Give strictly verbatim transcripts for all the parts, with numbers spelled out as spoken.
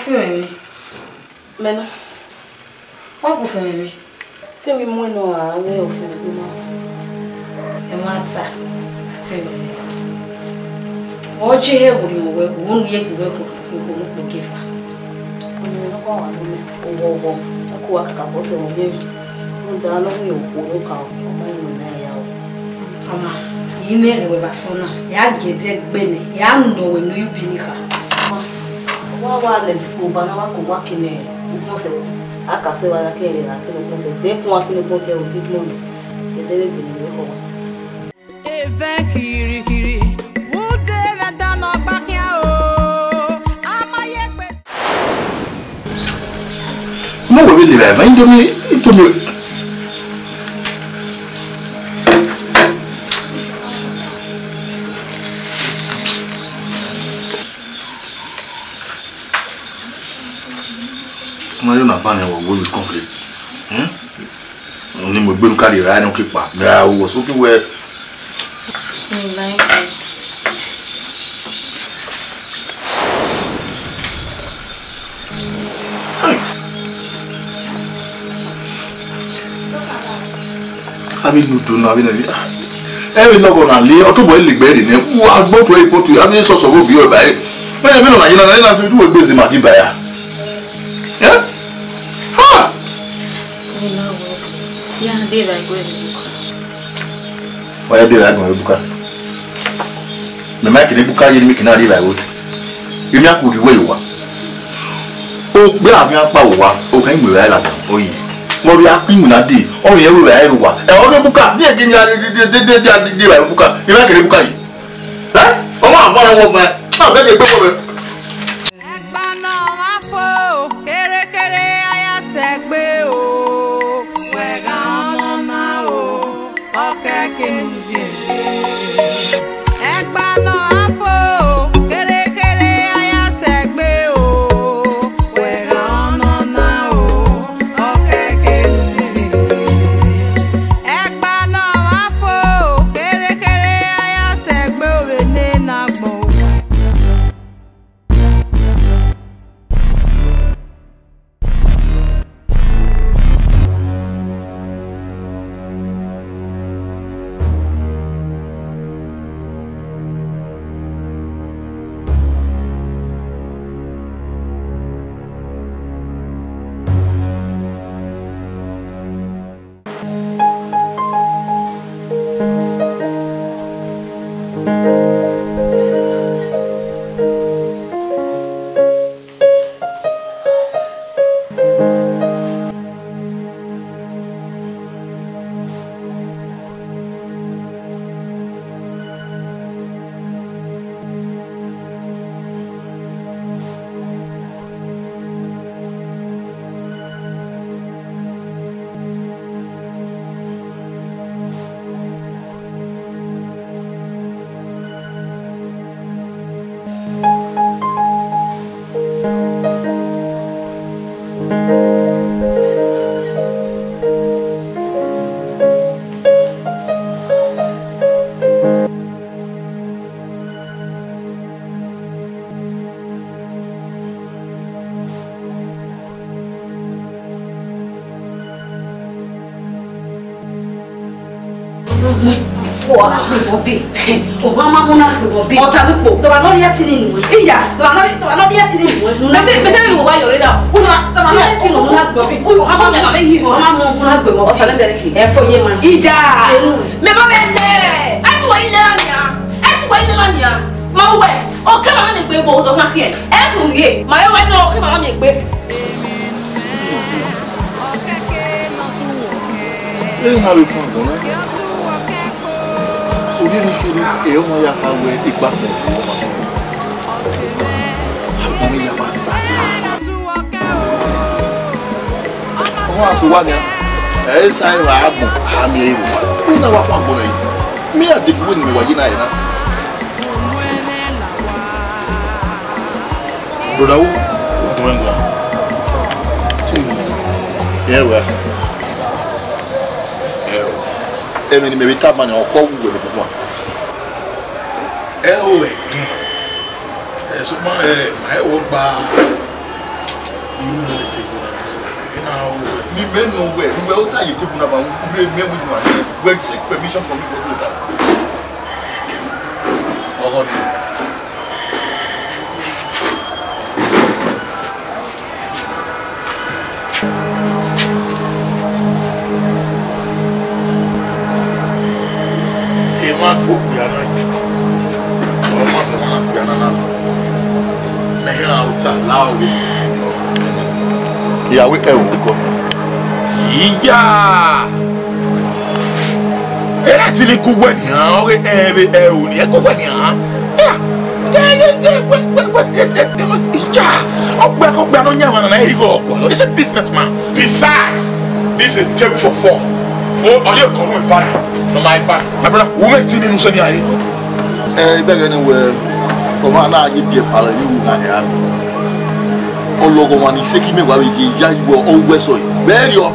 Fẹmwẹ emwi. Mẹ nọ. Wa gu fẹmwẹ emwi. Te wẹ mu nọ a, wẹ ọ fẹmwẹ emwi ma. Ẹmwata. Ọ je hẹ vbe orhiọn wẹ, unu ye gbe wẹ ko, ko, ko, ko ke fa. Ọni nọ kọ wa nọ mẹ. Owọ, owọ. Ẹ ko wa kaka bọ sẹ wẹ yẹ. Rhunmwuda ne ọ ye okhuo ne ọ ka, ọ ma rẹn wẹ ne a ya o. Ọma, I mwẹ ẹghẹ wẹ vbe asọn na, ya gie ẹdẹ gbe nẹ, ya nọ wẹ ne u bi ni kha. Ọma, wa wa lẹ sikpo ba na wa ko wa kene ukpọn sẹ, a ka sẹ wa ya kẹ vbe ra kene ukpọn sẹ, de kun wa kene ukpọn sẹ o di gbọn nẹ, ẹdẹ vbe gbe ne wẹ kọ wa. Evẹ kirikiri, ude vbe ẹdẹ nọ gba khian o, a ma ye egbe. Ne wẹ vbe lele ẹmwẹ, Indomie, Indomie. Ọmọ yóò máa bá ní ọwọ́ wọlé complain. Hmm? Ni mo gbé mi káàdì rà ní kípa. Mi ra owó sókè wẹ. Abi nu do na abi na. Ẹvbe nọghọ na le, ọ tobọ elegbe rre nẹ, u wa gbe otu ẹre ikpotu, a vbe sọsọ vbe ovbi ọba ẹre. Mẹ, mẹ nọ na ye na, na, na, du egbe zẹ ima di ba ya. Eh? Ha! Wa ya de ra agbọn ebuka. Mẹ ma kene ebuka ye ne mi kene a de ra ẹvbo. Emwi a ku rhie uwẹ ye owa. Okpia a khian kpa owa, ọ khian mu evbare ladian, ọ yi. Vbe ọ rhie akhin iwinna dee, ọ rhie ẹvbo evbare rre owa. Ẹ, ọ ghe ebuka, de ẹdẹ ya de, de, de, de, de, de, de evbare ebuka, emwi a kene ebuka yi. Ẹ? Ọ ma vara wọ ma, a bẹghe egbe wọ mwẹ. Ẹgba ne ọ ma fo, kherhe kherhe a ya sẹ egbe o, wẹ gha ọnọna o, ọ kẹke u ye. Ẹgba ne ọ ma fo, kherhe kherhe a ya sẹ egbe o, wẹ gha ọnọna o, ọ kẹke u ye. Ẹgba ne ọ ma fo, kherhe kherhe a ya sẹ egbe o vbe nene agbọn o. Fua. Ọmọ ma mu na gbẹbọ bi. Ọta lukpo. Tọba nọ ria tini nu. Iya. Tọba nọ ria, tọba nọ ria tini nu. Bete, bete mi wa yọrọ da. Unu, tọba nọ ria tini nu na gbẹbọ bi. Unu, ọmọ ma mu na gbẹbọ bi. Ọta lẹ dẹrẹ ki. Ẹ fo ye ma. Iya. Enu. Mẹ ma bẹ lẹ. Ẹ tu wa ilẹ la nia. Ẹ tu wa ilẹ la nia. Ma wẹ. Ọke mama miẹn egbe vbe odọ na khian, ẹ rhunmwuda, ma he wa nọ ọke mama miẹn egbe. Ẹ na vbe kọn agbọn na. Ovbi emwi kherhe, ẹ ọmọ ya kha wẹ egbe agbọn vbe ọmwa. Agbọn ya ma sa. Ọmọ a sẹ owa nia, ẹ i sa evba agbọn, a miẹn ẹre vbe owa. Wẹ na wa kọn agbọn na yi. Mẹ a de fi wẹ ne imẹ wa ye na ẹre na. Brother, wo, wo gun ẹn guan. Ti mu. Yẹn wẹ. Ẹ o. Ẹmwẹ ne imẹ vbe tama nian, ọkhọ wu wẹ ne guan. Ẹ o, ẹgẹn. Ẹ, sokpan, ẹ, ma he wọ gba. Ni mẹ nọ wẹ, wẹ ota ye table na ba, u rre mẹ with man. Wẹ seek permission from me to do that. Ọghọ ni. Emwa ke okpia na yi, ọ ma sẹ emwa na okpia na na, mẹ hia ota la ọvbe. Iya wẹ ẹro gọ. Iya! Erha tini ku wẹ nian, ọ ghe ẹn vbe ẹro ni, ẹ ku wẹ nian. Iya! Iya! Ọkpia, ọkpia nọ yan emwa na, ẹ i ghe ọkpia, he's a businessman. Besides, this is a table for four. O, ọ ye kọrọ eva nọ ma ba. My brother, wo mwẹ tini nu sẹ nian ye. Ẹ, I bẹghe ne wẹ, ọmwa na ye biẹ palọ emwi wu gha hia. Ọlọghọmwa ni seki mẹ wa vbe ye ya iwẹ ọ wẹ sọe. Vbe ẹriọ,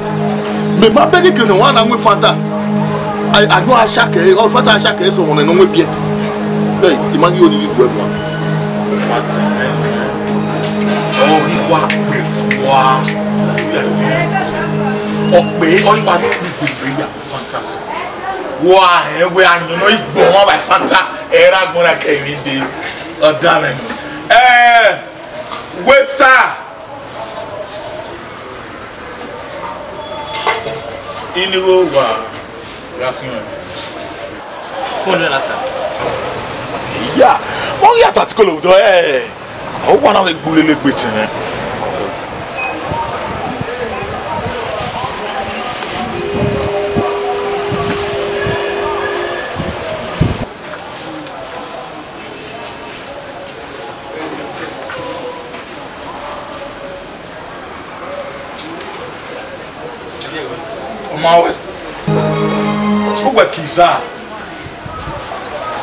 mẹ ma bẹghe ke ne ọmwa na mu Fanta. A, a nọ a shake, ọ Fanta a shake sẹ ọmọ nẹ ne ọ mu biẹ. Ẹ, I ma ghi yo ni ghi guẹ guan. Fanta nẹ, ọ ghi wa gbe fua. Ọ kpe, ọ ghi wa gbe fua ya Fanta sẹ. Wa hẹ wẹ a yọn nọ igbo ọmwa vbe Fanta, ẹ ra gbọn na kẹ emwi dee. Ọ da mwẹ nọ. Ẹ, waiter. Inigho wa gha khian. Two hundred naira, sir. Iya, ọ ghi a ta tikolo vbe odọ, ẹ, ọ wa na vbe gbe ulele gbe etẹn mwẹ. Ọ ma wẹ, uwẹ ke iza.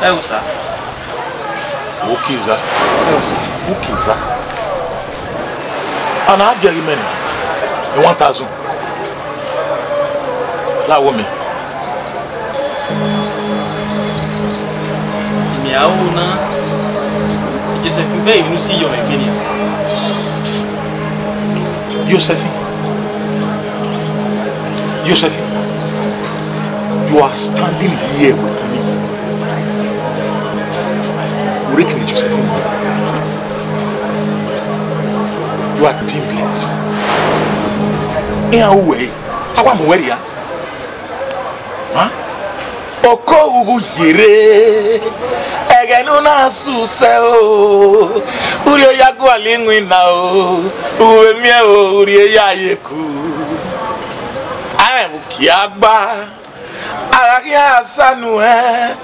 Ẹ o, sir. Wo ke iza. Ẹ o, sir. Wo ke iza. A na gie ghi mẹ nẹ, one thousand. La wo mẹ. Mẹ a ru na, Josephine vbe emwi ne u si yọ mwẹ egbe nian. Josephine, Josephine, you are standing here with me. Wẹ kene Josephine here. You are timidless. Iran ru wẹ, a wa mu wẹ rria. Huh? Oko ughu yere, ẹghẹ ne u na sẹ usẹ o, urhi ya gualọ iwinna o, u vbe miẹn o, urhi ya ye ku. Aẹn vbe ukia gba, a gha khian ya sa nuẹn,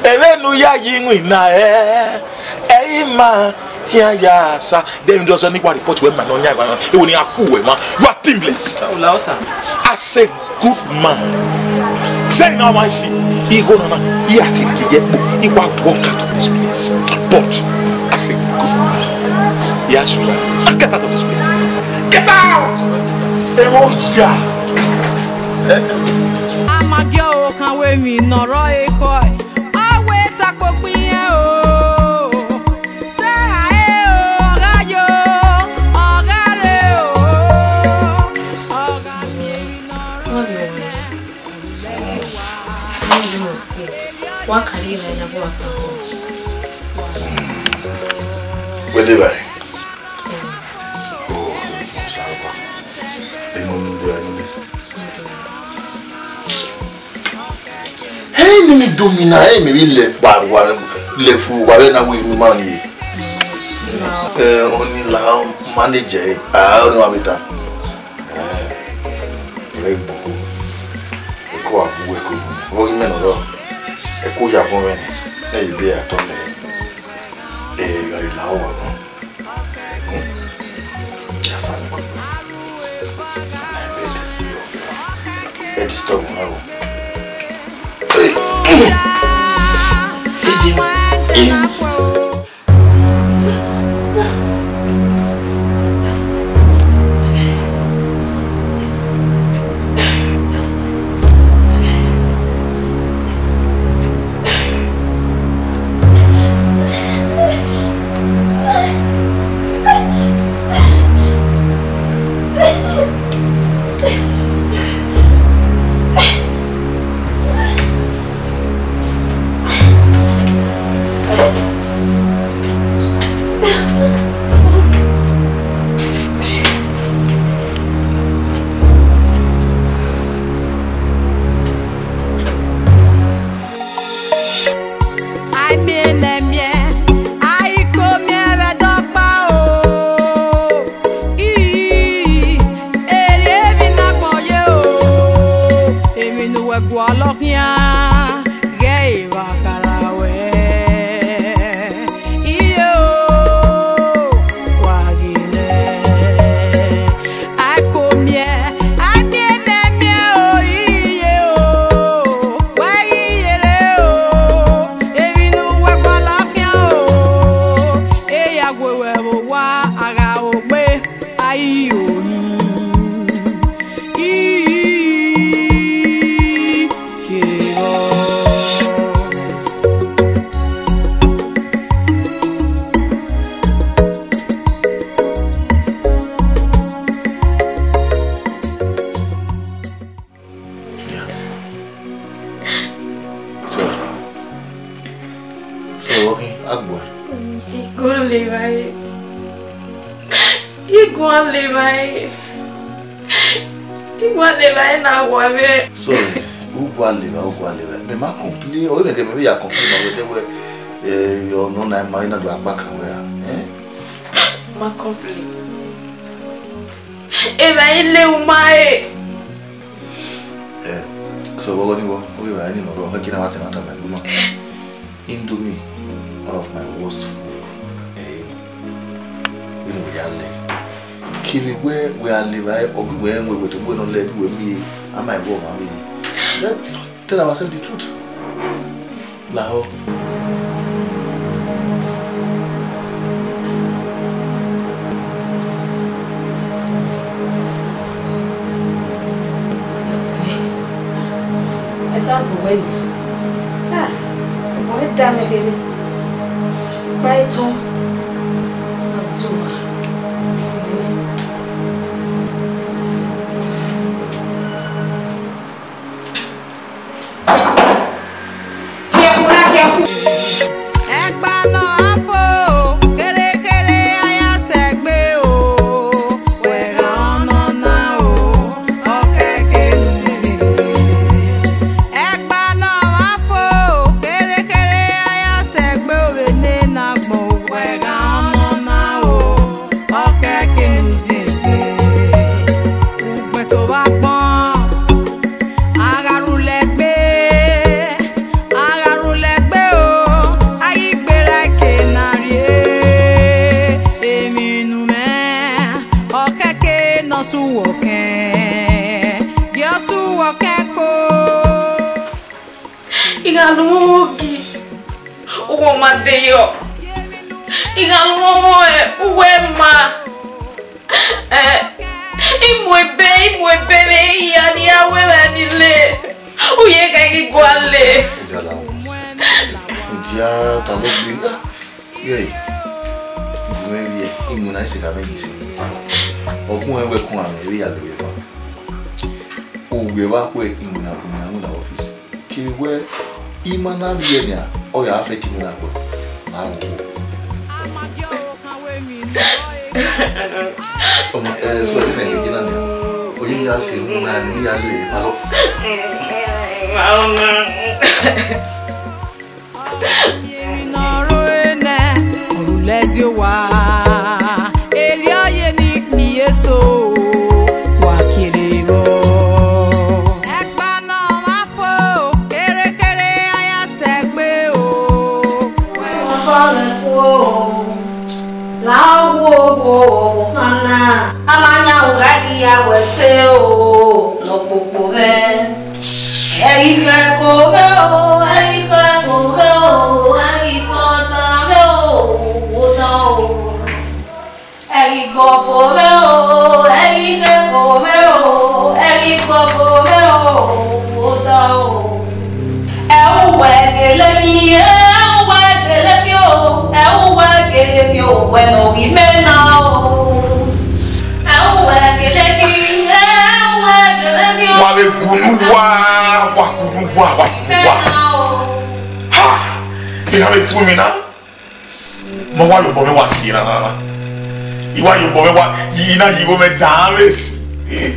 ẹvbo ne u ya ye iwinna ẹre, ẹ i ma khian ya sa. Then just any one report wẹ ma nọ yan, ewu ni a khu wẹ ma. You are timidless. As a good man, sẹ na wa si, igho na na, I a te rhie ye kpo, I wa walk out of this place. But as a good man, yes, you are. Get out of this place. Get out! Ewo ya. Yes, yes. A ma gie ọvbokhan wẹ emwi ne ọ rrọọ ekhọe, a wẹ takpokpo irẹn o. Sẹ hae o, ọ gha yo, ọ gha rre o, ọ gha miẹn emwi ne ọ rre. Wa kari evbare na, wa ka ho. Wẹ dee evbare? Oh, Osanobua. Emọ ne u do a nile. Ẹ, nene do mi na, ẹ, mẹ vbe lẹ kpa wa, lẹ fu wa vbe na wẹ ne u ma rrie. Ẹ, ọni la manage ẹre, a, ọni wa vbe ta. Ẹ, ẹ gbo, ẹ ko wa vu wẹ ko, vbe ọ ghi mẹ nọ rọ, ẹ ko ya vọn mwẹ nẹ, ẹ, ebe a tọ mẹ, ẹ, gha la uwa nọ. Hmm. Ya sa mi. My bed. Ẹ disturb mwẹ o. Hey. Agbọn. I gualọ evbare. I gualọ evbare. I gualọ evbare na wa mwẹ. Sorry, u gualọ evbare, u gualọ evbare. Mẹ ma complain, ọ i mwẹ ghe mẹ vbe ya complain ma wẹ dẹ wẹ, eh, ọ nọ na ma i na do akpa kan wẹ a, eh? Ma complain. Evbare le u ma re. Eh, so, vbọghọ ni wọ, ọ ghi vbe a ni nọ rọ, ọ ghi na wa tẹ na tama egbe ma. Indomie, one of my worst food. Eh, vbene wẹ ya lẹ. Kevbe wẹ, wẹ a le vba, ọ ghi wẹ rẹn wẹ, wẹ te wẹ nọ lẹ, ghi wẹ miẹn, a ma wẹ ọmwa vbe. Let's tell ourselves the truth. Lahọ. Ẹ ta bu wẹ nia. Ah, ọ i da mẹ rere. Gba etọn. Azua. Ẹgba nọ a fo, kherhe kherhe a ya sẹ egbe o, wẹ gha ọnọna o, ọ kẹke ne u zin. Ẹgba nọ a fo, kherhe kherhe a ya sẹ egbe o, vbene na gbọn o, wẹ gha ọnọna o, ọ kẹke ne u zin egbe. Ugbẹn so vbe agbọn. A gha rhulẹ egbe, a gha rhulẹ egbe o, a ghi gberra eke ne a rrie. Emwi ne u mwẹ, ọ kẹke ne ọ sẹ uwẹ ọkẹn, gie ọ sẹ uwẹ ọkẹn ko. I gha lọ mwẹ owa ogi, uwẹ ma de yọ. I gha lọ mwẹ ọmọ, uwẹ ma. Eh, I mu ebe, I mu ebe vbe hia ne I ya ru evbare ni le. U ye ghẹ ghi gualọ. Mudia ta lọ gbe, ah, ye, gu mwẹ vbiẹ, I mu na sẹ gha mwẹ yi sin. Ọ gu mwẹ wẹ kun amwẹ, vbe ya lele ma. Uwẹ vbe akhuẹ, I mu na, I mu na, I mu na office. Kevbe wẹ, I ma na vbiẹ nian, ọ ya fẹ te I mu na kpẹ. Na wo. Ọmọ, eh, sorry, mẹ gege na nian. Oye ya sẹ mu na ni ya le ba lọ. Ọmọ. Emwi ne ọ ro nẹ, ọ ru lẹdin owa, erriọ ye ne ikpia eso, wa kere vbọ. Ẹgba ne ọ ma fo, kherhe kherhe a ya sẹ egbe o. Wẹ ọkọ mwẹ ku o. La wo wo wo wo hana, a ma yan u gha ghi ya wẹ ẹse o, ne ọ kpokpo mwẹ. Ẹ ghi khẹ ko mwẹ o, ẹ ghi khẹ ko mwẹ o, ẹ ghi tọn tan mwẹ o, wo tọn o. Ẹ ghi gbọvo mwẹ o, ẹ ghi khẹ ko mwẹ o, ẹ ghi gbọvo mwẹ o, wo tọn o. Ẹ u wẹ gele khin, ẹ u wẹ gele khin o, ẹ u wẹ gele khin o, wẹ ne ọ ghi mẹ na o. Ẹ u wẹ gele khin, ẹ u wẹ gele khin o. Wa vbe gunu wa, wa gunu wa, wa gunu wa. Ha! I na vbe gu emwi na. Ma wa ye obọ mwẹ wa si erhan na. I wa ye obọ mwẹ wa, I na ye igho mwẹ dan vbe esi. Eh.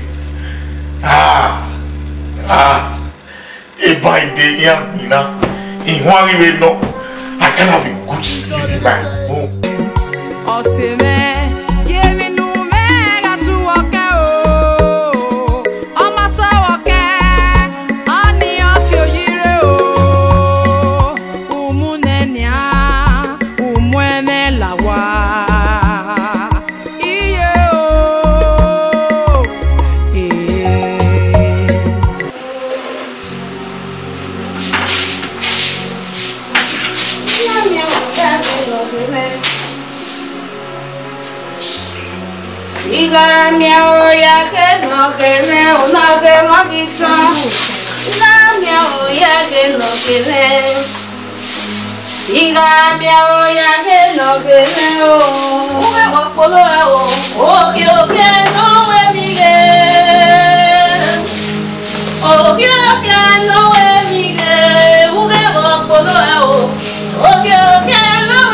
Ah. Ah. Eban ide iran gbinna, ihuan ghi vbe nọ, I can have a good sleep in my home. Ọse mwẹ, gie emwi ne u mwẹ gha sẹ uwẹ ọkẹn o, ọ ma sẹ uwẹ ọkẹn, ọnii ọ si oyi rre o, umunẹ nian, u mu ẹmwẹ la owa. Iye o, eh. I gha miẹn oya ke nọ ghe mwẹ, u na ghe mwẹ ghi tọn. I gha miẹn oya ke nọ ghe mwẹ. I gha miẹn oya ke nọ ghe mwẹ o. U vbe vbọ kpolo ra o. Oke oke ne ọ wẹ mi ghe. Oke oke ne ọ wẹ mi ghe. U vbe vbọ kpolo ra o. Oke oke ne ọ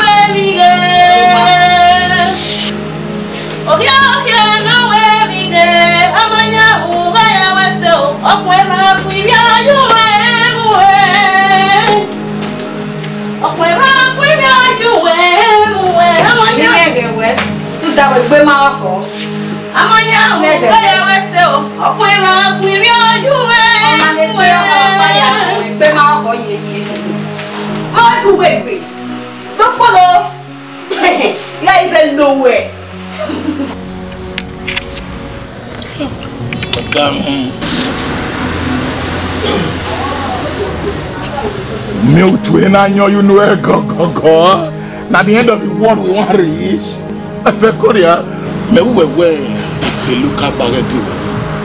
Ma ọkọ. A ma ya mwẹ ẹdẹ. Ọ ya wẹ sẹ o. Ọkọ erha fun irhiọyuẹ. Ọ ma ne kpe ọkọ, ọ ma ya mwẹ kpe ma ọkọ yeye. Ma tu wẹ egbe. Do follow. Ya ize nowhere. Ọdaran. Miẹn utu ne a yọn ye unu ẹgọgọgọ. Na the end of the world we wan reach. Ẹfẹ Korea. Mẹ wu wẹ wẹ, e local bar ghẹ bi wẹ.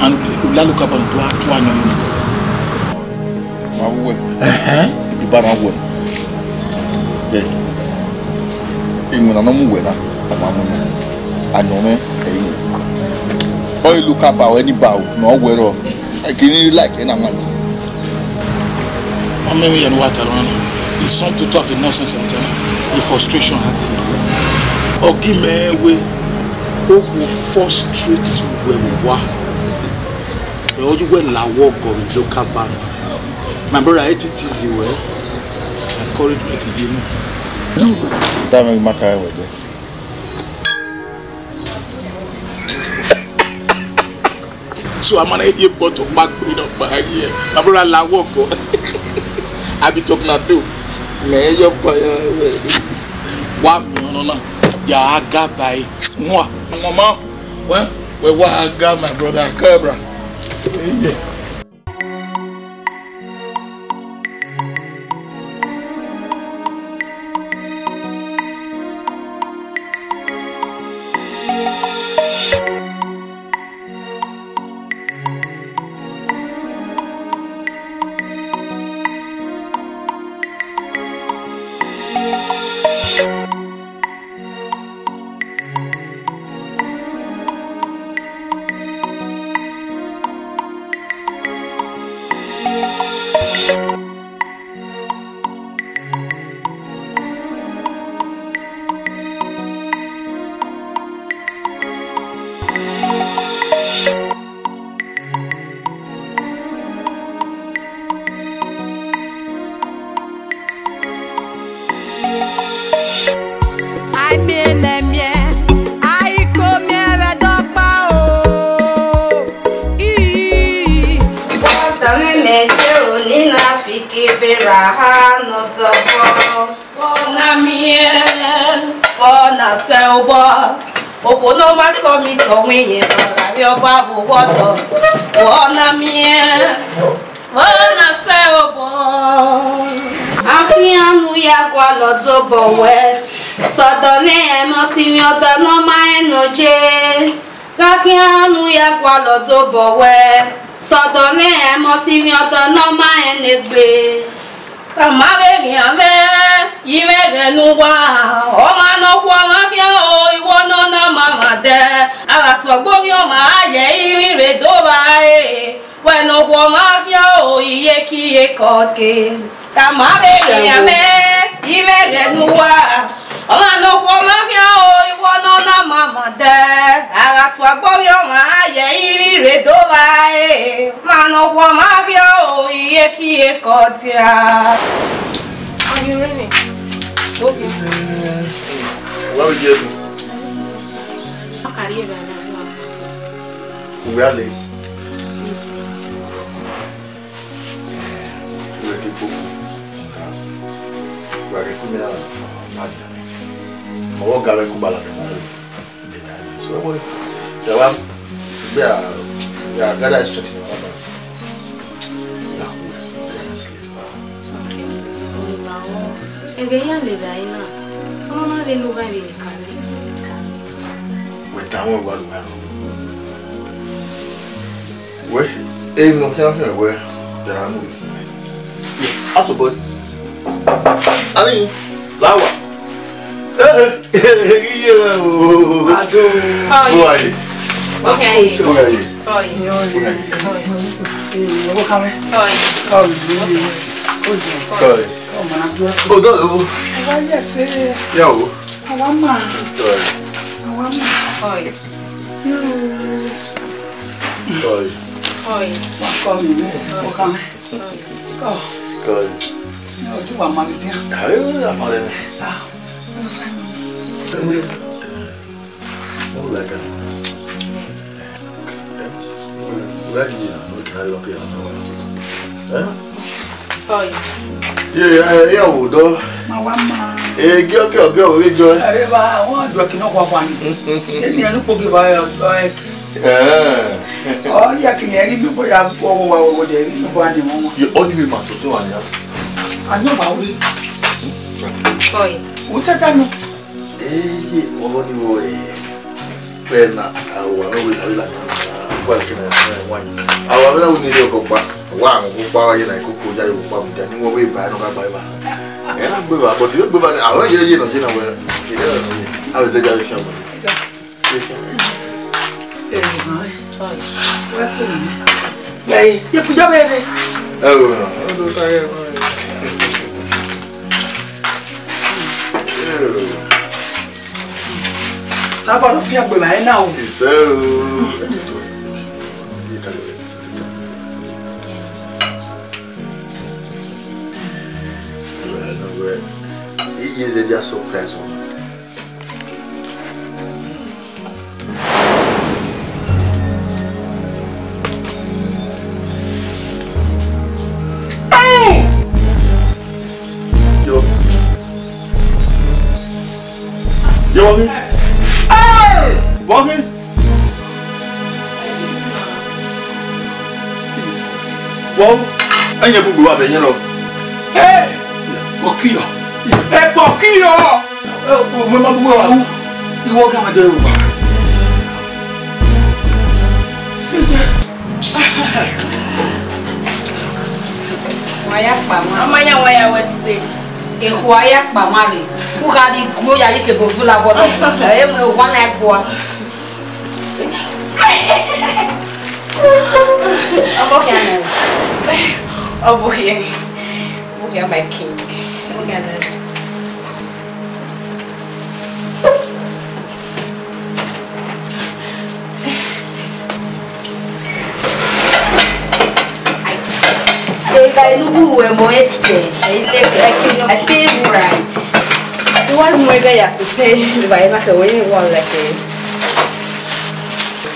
And u la local bar ne u tua tua yọn ye unu. Ma wu wẹ. Ẹhẹn. Iba na wẹ. Ẹ, iwinna ne ọ mu wẹ na, ọ ma mu nẹ. Ayọn mwẹ, ẹ i mwẹ. Ọ i local bar, any bar ne ọ wẹ rọ. Ẹ kini like ena wan. Ọ mẹ emwi ya ne uwa ta rran na. It's some total of a nonsense, I'm telling you. A frustration heart. Ọ gi mẹ wẹ, okhuo frustrate wẹ vbe uwa. Ẹ, ọ ye uwẹ la wọ gọ vbe local bar. My brother, I hate it is you, eh? Encouragement to you. Dame ma ka wẹ dẹ. So I'm an idiot, but my queen of my year. My brother, la work. I be talking to you. Man, your fire. Wa mi ọnọ na. Ya aga bai. Mwa. Mama. Well, well, wa aga, my brother. Cobra. Yeah. Aimiẹn ne ẹmiẹn, aiko miẹn vbe ẹdọkpa o. Ii. Vbe ọ ta mwẹ mẹ je ro ne I na fi ke ebe ra ha ne ọ tọ obọ. Vbe ọ na miẹn, vbe ọ na sẹ obọ. Okhuo ne ọ ma sọ mi tọ wẹ iyẹn, ọ gha rrie ọba vbe owa ọdọ. Vbe ọ na miẹn, vbe ọ na sẹ obọ. A khian ne u ya gualọ dobọ wẹ, sẹ ọdọ ne ẹmwẹ ọ si mwẹ ọdọ ne ọ ma rẹn ne ọ ye. Gha khian ne u ya gualọ dobọ wẹ, sẹ ọdọ ne ẹmwẹ ọ si mwẹ ọdọ ne ọ ma rẹn ne egbe. Tama vbe khian mwẹ, yi mwẹ ghẹ ne uwa, ọmwa ne ọ khuọmwa khian o, iwọ ne ọ na ma mwa dẹ. A gha tuẹ ọgbe ovbi ọmwa, a ye emwi rre do vba ẹre. Wẹ ne ọ khuọmwa khian o, iye ke iye kọke. Tama vbe khian mwẹ, yi mwẹ ghẹ ne uwa. Ọmwa ne ọ khuọmwa khian o, iwọ ne ọ na ma mwa dẹ. A gha tuẹ ọgbe ovbi ọmwa, a ye emwi rre do vba ẹre. Ọmwa ne ọ khuọmwa khian o, iye ke iye kọke. Are you ready? Okay. Where we get to? Uwe a late. Uwe ke kpokpo. Uwe ke ku mi na, na dia. Ọwọ ga vbe ku bala de na. So, boy, ya wa, ya, ya gather strength in your life. Ya, ya sleep. Ẹghẹ ya lele ẹre na, ọ ma vbe lugha vbe nika. Wẹ ta wọn wa lugha. Wẹ, e no khian khian wẹ, ya mu. Aso boy. Ani, lawa. Eh, eh, iye wẹ o. Ado. Boy. Okay. Boy. Boy. Yo, yo. Yo, boy, come. Boy. Come, yo, yo. Boy. Come, man, I'm just. Odo, yo. Wa yes, eh. Yo. Awa ma. Boy. Awa ma. Boy. Yo. Boy. Boy. Wa come in, eh. Boy. Wa come. Boy. Come. Boy. Yo, you want mommy, dear? Ayo, ya ma le. Ah, no, Simon. Boy. Like, eh, where you know, no can I lock it on? Eh? Oi. Yeah, yeah, yeah, wo do. Ma wa ma. Eh, gio, gio, gio, we jo. Are ba, wa do kino kwa kwa ni. Eni anu po ke ba, eh, Eh. Ọ ya kini ẹghi mi bo ya wo wo wa wo de ẹghi mi bo ani mo. Ye oni mi ma so so ani ya. Ani ma uri. Oi. U tata no. Eh, ye, ọghọ ni wo, eh, pena, awa no we la la ni, wa kina, eh, wa ni. Awa na we ni le ko pa, wa mo ko pa wa ye na ko ko ya yo pa mu da ni wo we ba no ka gba ba. Ẹ na gbe ba, but yo gbe ba ni, awa ye ye no ye na we. Ye na we. A we se ja fi ọmọ. Ẹ wo na, ọ do ta ye. Saba lọ fi agbè ba ẹ na o. Isẹ o. Iye zẹ dia surprise o. Yo. Yo, Bọghi. Hey! Bọghi. Wọ, ẹyẹ bun gbe wa vbe ẹyẹn rọ. Hey! Bọkiyọ. Ẹ Bọkiyọ. Ẹ, o, mo ma bu wa ru. Iwọ gha ma dẹ ru wa. Wa ya kpa mwa. Ọ ma yan wa ya wẹ sẹ. Ekhua ya kpa mwa rre. U gha rhie iguo ya ye ke bo vula bọlọ. Ẹ, emu wa na gua. Ọ bọ khian nẹ. Ọ bọ khian. Ọ bọ khian, my king. Ọ bọ khian nẹ. Eva, enu bu wẹ mọ ẹsẹ, ẹ i lẹ kẹ, I feel right. Why mu ẹghẹ ya prepare, eva, eva kẹ wẹ wa like a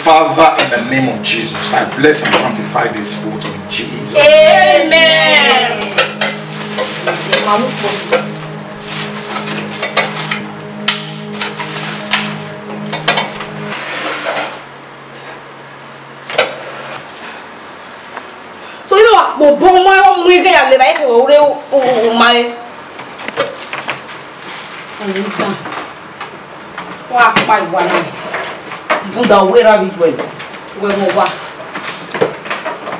Father, in the name of Jesus, I bless and sanctify this food in Jesus. Amen. So, you know what? But, but, my, my, my, my, my, my, my, my, Wa kpa iwa na. Rhunmwuda wẹ erha vbe iwẹ. Wẹ mẹ owa.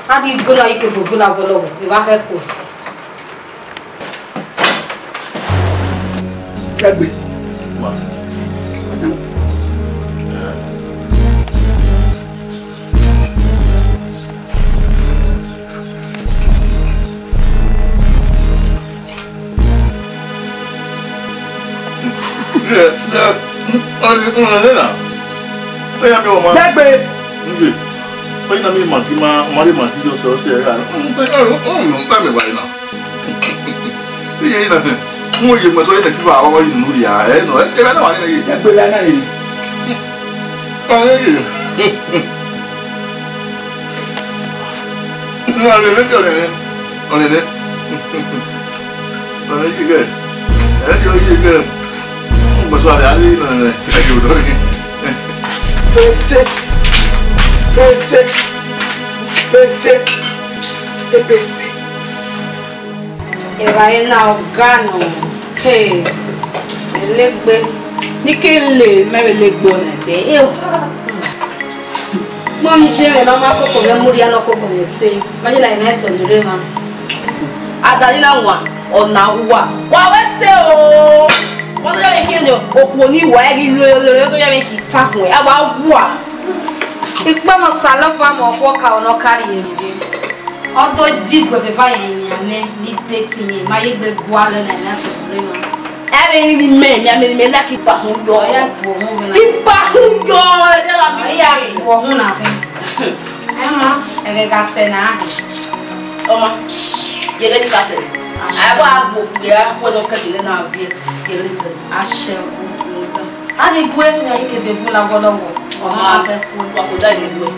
A di gbe na yi ke bo vula wẹ lọghọ, evba khẹ kue. Kẹgbe. Ma. Dẹgbe. Nge. Ọ na mi Maggi ma, ọ ma rhie Maggi yọ sẹ, ọ sẹ ẹre gha. Iye na, mo ye mẹ sọ, ye mẹ fi ba ọ yi nu ria, ẹ nọ, ẹ bẹ na wa ni ye. Dẹgbe la na ye. Ọ ye. Ọnẹnẹ, ọnẹnẹ, ọnẹnẹ. Ọnẹnẹ yi gẹ. Ẹ yọ yi gẹ. Mo sọ abẹ ari nọ nẹ. Ẹ yọ dọ yi. Pete. Pete. Pete. Ebete. Evbare na ọga nọ. Hey, elegbe. Ni ke le mẹ vbe legbe ọnẹ de. Ew. Mọmi jẹ mwẹ, ma ma koko mwẹ mudia nọ koko mwẹ ẹse. Ma jẹ na mwẹ ẹse ni rre mwa. Ada ni na wan, ọ na wa. Wa wẹ ẹse o. Wa do ya mwẹ khian ni, okhuo ni wa ẹghi lo lo lo do ya mwẹ khi ta khun. A wa wa. Ikpọmọ Osanobua mu okhuo ka ọ nọ ka rrie rre. Ọ do viọ iguẹ vbe eva yẹn, emianmwẹ ni date yẹn, ma ye egbe gualọ na, na sẹ rre mwa. Ẹ vbe rin ni mẹ, emianmwẹ ni mẹ like iba hun yọ. Ọ ya gbuọ hun vbe na. Iba hun yọ, ẹ da la mi. Ọ ya gbuọ hun na vbe. Ẹ ma, ẹghẹ gha sẹ na. Ọ ma, yẹghẹ ni ka sẹ. A wa gbo kpia, wẹ nọ kẹkẹ na viẹ, yẹghẹ ni sẹ. Aṣẹ o. A ni gue, ya ye ke vbe vun la wọlọwọ. Ọ ma khẹ ku, wa khuda ye ruẹ.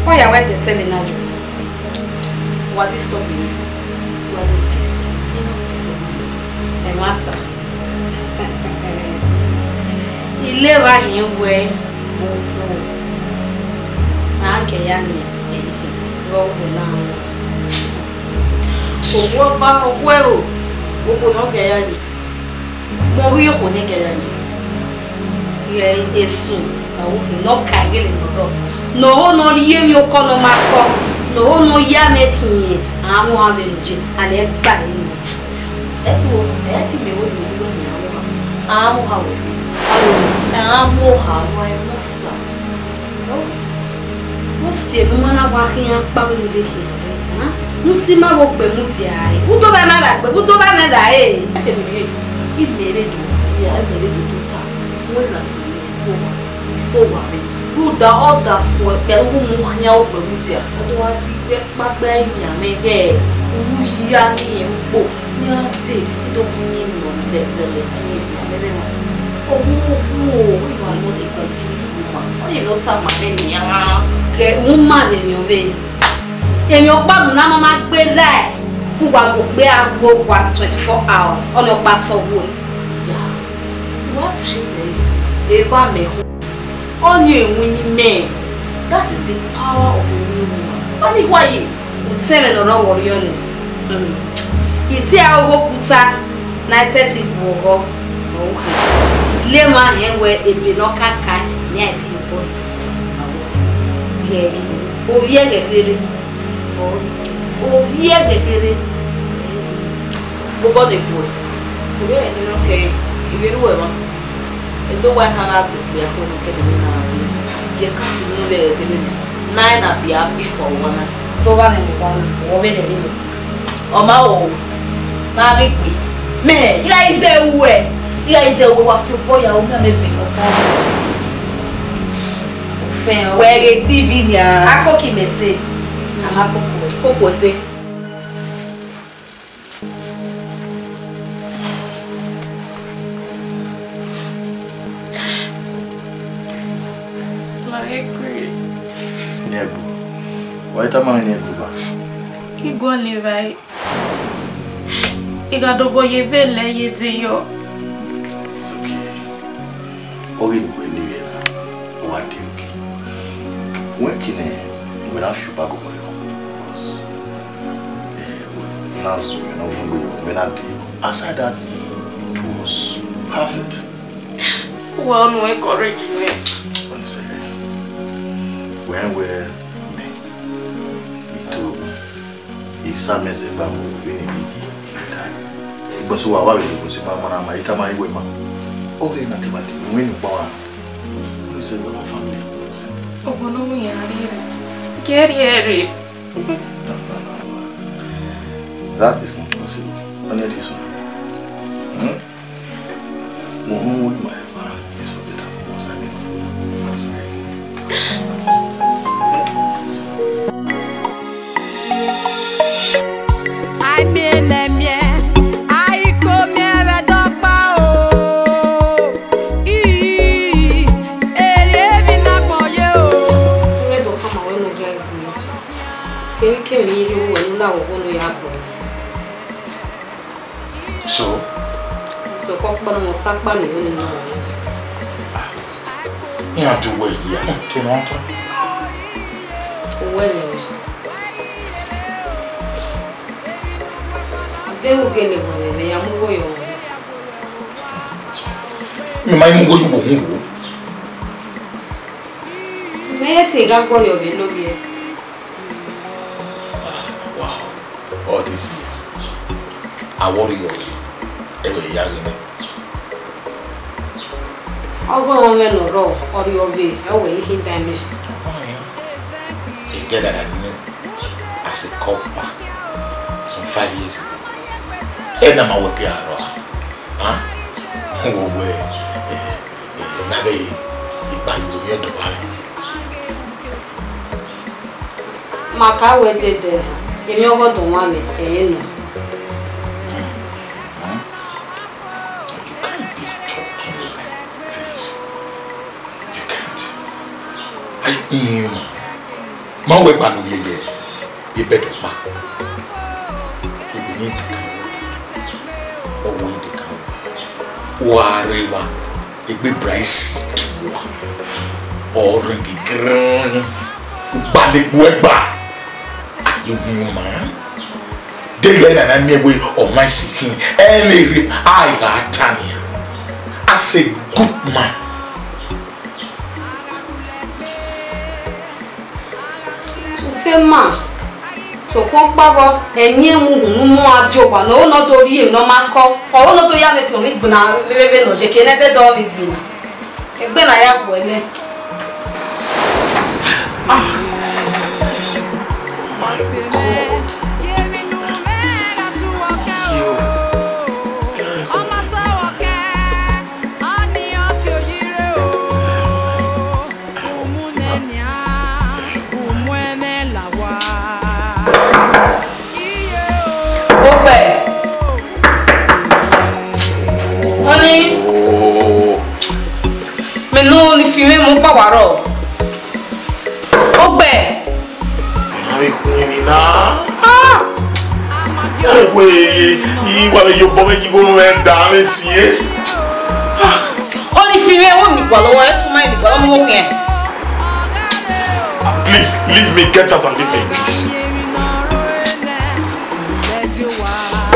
Ọ ya wẹ de tẹle na ju. Wa disturb me. Wa dey peace. Enough peace of mind. Ẹmwata. I levba hin wẹ okhuo a kẹ ya miẹn ẹre vbe ọ wẹ na. Okhuo ba okhuo ẹro, okhuo ne ọ kẹ ya miẹn. Mẹ ọ ghi ye okhuo ne kẹ ya miẹn. Ghẹ esu, a wo khin ne ọ ka ighele ne ọ rrọọ. Ne ọ ho ne ọ rhie emwi okọ ne ọ ma kọ, ne ọ ho ne ọ ya nẹ khian, a mu ohan vbe enu je, a nẹ gba ẹre nẹ. Ẹ te wo, ẹ te mẹ wo ne mẹ ghi wẹ ne a mu ohan, a mu ohan wẹ. A mu ohan, you are a monster. Ọ si enu ma na wa khian kpa vbe ne u vbe khian rre, a? Ne u si ma vbe gbe mudia ẹre. Udo ba na da gbe, udo ba na da ẹre. Eke ne rhie, imẹ rre do dia, imẹ rre do tota. Wẹ na ti ni so wa, ni so wa rre. Rhunmwuda ọ da fun ẹkpẹ, u mu khian ogbe mudia. Ọ do wa di gbe kpagbe emianmwẹ ghẹ, u hia ni ugbo. Ne a dee, I do gu uyinmwẹ lẹlẹ kin emwi amẹ vbe nọ. Ọghe uwu, you are not a complete woman. Ọ ye ne ọ tama mwẹ nian. Ghẹ, u ma vbe emwi ọvbehe. Emwi ọkpa mu na ma ma gbe rae, u wa gu okpia ra ru owa twenty-four hours, ọnii ọkpa sẹ ọghe uwẹ. Ya, I wa appreciate ẹre. Evba mẹ ho. Ọnii ẹrinmwi ne imẹ. That is the power of a real woman. Ọnii wa ye. Utẹn mwẹ ne ọ rre ọvbọrriọ nẹ, hmm, I tie aro vbe okuta ne a i sẹtin gu ọghọ, ọ ru khin. I le emwa rẹn wẹ ebe ne ọ ka kae ne a i tie ye obọ nẹ. Ghẹ, ovbi ẹghẹ kherhe, ovbi ẹghẹ kherhe. Obọ ne gue, ovbi ẹghẹ kherhe ọ kẹre, I vbe ru ẹmwẹ. Edo wa khan gha gbe okpia khuẹ ne ọ kẹdẹ ne a viọ. Gie ka si unu vbe ẹghẹ kherhe nẹ, ne a i na bia before owa na. Te owa nẹ, owa na, ọ vbe rẹn rinmwian. Ọ ma ho, ne a ghi gbe. Mẹ, I gha i zẹ ruẹ, I gha i zẹ ruẹ, wa fi obọ ya ru mẹ, mẹ vbe nọ fọ. Ofẹn o. Wẹ ghe T V nian. Akoko mẹ sẹ, a ma koko ẹse. Koko ẹse. Ma egbe. Ne egbe. Wa i tama mwẹ ne egbe ba? I gualọ evbare. I gha dobọ ye vbe lẹ ye de yọ. It's okay. Ọ ghi ne uwẹ ni vbe na, ọ wa de oke. Wẹ kene uwẹ na fi obọ gobọ yọ, because, eh, na zẹ uwẹ ne ọ vọn gbe yọ, mẹ na de yọ. Aside that, it was perfect. Uwa ọnii encourage mwẹ. Honestly, wẹ wẹ mẹ, I to Isa mẹ zẹ gba mu vbene I vbe yi, I vbe tae. Igbọsẹ uwa wa vbe igbọsẹ ma ma na ma, I tama iwẹ ma. Ọ ghe na kevbe dee, wẹ ne ukpọn ra. Unu sẹ wẹ ma family. Ọgbọ ne ọ mu iran rhie rre. Gie rhie rre. No, no, no, no. That is not possible. Ọnii ẹtin sunu. Hmm? Mo hu mo ma eva eso de ta fo sa mi no. I'm sorry. Ai miẹn nẹ miẹn, ai ko miẹn vbe ẹdọkpa o. Ii, erriọ emwi ne agbọn ye o. Ẹdọkpa ma wẹ ne u ghẹ gbe. Kevbe kevbe ne I rhie uwẹ ne u na ghọghọ ne u ya bọ. So? So, kọ kpa ne ọ ta kpa ne ọ ni nọ. Iran do wẹ ya, te ne ọ ta. Uwẹ nọ. Deghẹ u gele wẹ mwẹ, mẹ ya mu igho yọ. Mẹ ma mu igho ye uwu hu. Mẹ te gha guọrọ vbe lovbiẹ. Wow, all these years. Awọ rriọ, ẹ wẹ ya ghe nẹ. Ọghe ọmwẹ ne ọ rrọọ, ọ rriọ vbe, ẹ wẹ i khin dan mẹ. Egẹdada ni as a couple some five years ago. Ẹ na ma wẹ ke a rrọọ a? Huh? Wo wẹ, eh, eh, na vbe ikpariwo ni ẹdọ vbe. Ma ka wẹ dẹdẹ, emwi ọghọdọ wan mẹ, ẹ i re nọ. You can't be talking like this. You can't. Are you inhuman? Ma wẹ gba ne u yẹyẹ, e bed ọkpa. Ọ wẹ de ka wẹ. Wa rre wa. Egbe bra isi tua, ọ rẹn gẹgẹrẹ, u gbalẹ egbe ẹgba. Are you human? De yọ na na miẹn wẹ ọmwa isi khin, ẹ ne rre, a i gha ta nian. As a good man. Utema, sokpan ọkpa vbọ, ẹyin ẹmwẹ uhunmwu a die owa ne ọ do rhie emwi ne ọ ma kọ, ọ na do ya vbe fian ọmọ igbina vbevbe nọ, je ke ne ẹzẹ dọ vbe igbina. Egbe na ya gu ẹmwẹ. Ah, my God. Yo. Ogbẹ. Ọni. Mẹ ne ọni fi mwẹ mu kpa wa rrọọ. Ogbẹ. Mẹ na vbe khu emwi na. Ah! Ẹ wẹ, I wa vbe ye obọ mwẹ ye igho mwẹ da mwẹ si e. Ah! Ọni fi mwẹ, wo ni gualọ, wo ẹtu ma ni gualọ mu wo khian. Please leave me, get out and leave me in peace.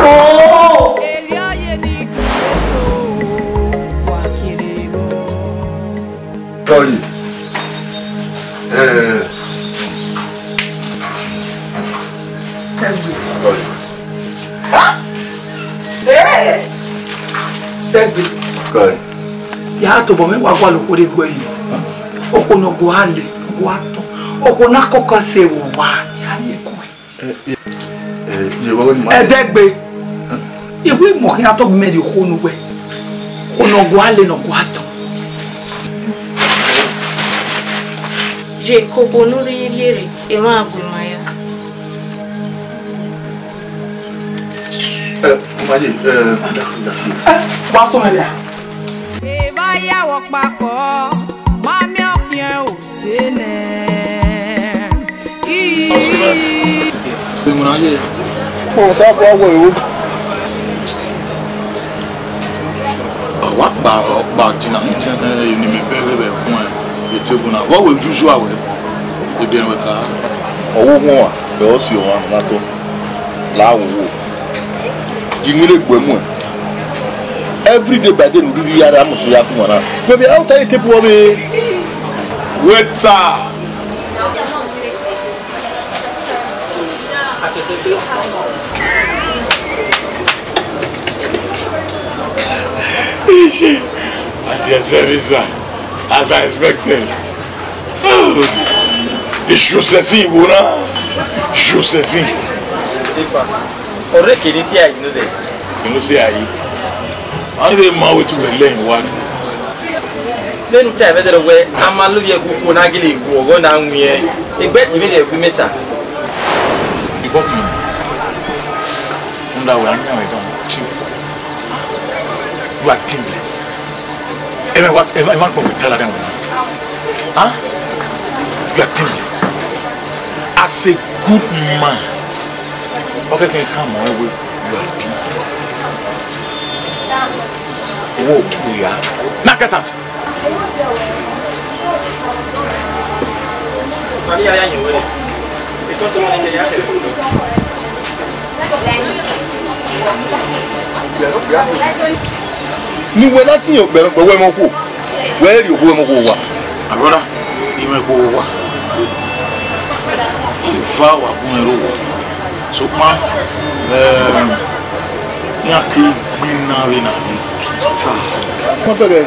Oh! Sorry. Eh. Sorry. Ẹgbẹ. Kọe. Ya tobọ mwẹ wa gualọ okhuo rre gu ẹre. Okhuo ne ọ gua le, ọ gua tọn. Okhuo ne a kọkọ sẹ vbe owa, ya rrie kue. Eh, eh, eh, ye vbe ọghe ni ma. Ẹdẹgbe. Iwu imọ khian tọ mẹ rhie okhuo ne uwẹ. Okhuo ne ọ gua le ne ọ gua tọn. Ye koko ne u rhirhi rre, emwa gu ima ya. Eh, Maye, eh, da, da, da. Eh, wa sọ mẹ nia. Evba ya wọ kpakọ, ma miẹn ọkhiẹn ose nẹ. Ii. Emwi na ye. Kpọ sa bọ wẹ o. Ọ wa kpa, ọ kpa dinner, eh, ni mẹ bẹghe vbe ẹkun, eh, table na. Vbe wẹ usual wẹ, e biẹ wẹ ka. Ọ wo wọn wa, ẹ ọ si ọmwa ne ọ na tọ. La wo wo. Gi iwinna egbe muẹn. Every day by day, ne u rhirhi ya rre, a must ya ku wan na. Maybe how tell you table wẹ. Waiter. At your service, sir. As I expected. Oh, the Josephine, wo na? Josephine. Ọrẹ kene si ayi no de. You know say ayi. How do they ma wetin we learn what? Vbene u ta ẹmwẹ dẹrẹ wẹ, a ma lo ye ẹgukuo na gele gu ọghọ na wiẹn, egbe ẹtin vbe rhie ẹgu imẹ sa. Ibọ khin ni, rhunmwuda wẹ a yan mwẹ dan team for. You are teamless. Emwa, emwa kpọnmwẹ tala dan wẹ. Huh? You are teamless. As a good man, ọ kẹkẹ khama ruẹ wẹ, you are teamless. Wo gbe ya. Now get out. Ne uwẹ na tiẹn okpẹrọkpẹ wẹ mọ khuo, wẹ rhie okhuo wẹ mọ khuo owa. My brother, I mwẹ okhuo owa. Eva wa bu mwẹ rre owa. Sokpan, eh, Iran ke gbinna vbe na vbe kita. Mo fẹ́ kẹ́,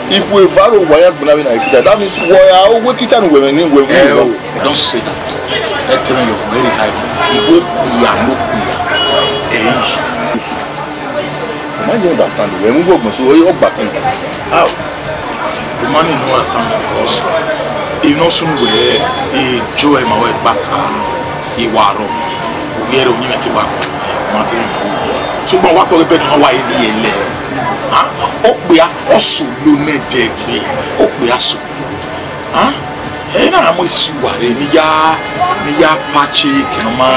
ikhuo eva rre owa iran gbinna vbe na vbe kita. That means wẹ a, owa kita ne uwẹ mwẹ ni, uwẹ mwẹ. Eh, oh, don't say that. Ẹ tẹmwẹ yọ, very high. Igho okpia ne okpia. Eh. Ma ye understand, wẹ mu gbọgbọn so, ọ gba khin. How? The man no understand me because he no soon wẹ, e Joe ma wẹ gba ka, e wa rọ. Ovbi ẹre uyinmwẹ te gba ka, ma te rẹn. Sokpan wa sẹ ọghe bẹdẹ ọmwa wa ye vbiẹ lẹ. Ha? Okpia, ọ solo nẹ dẹgbe. Okpia solo. Ha? Ẹ na ra mu esi uwa rre, ne I ya, ne I ya pache ke ne ọ ma,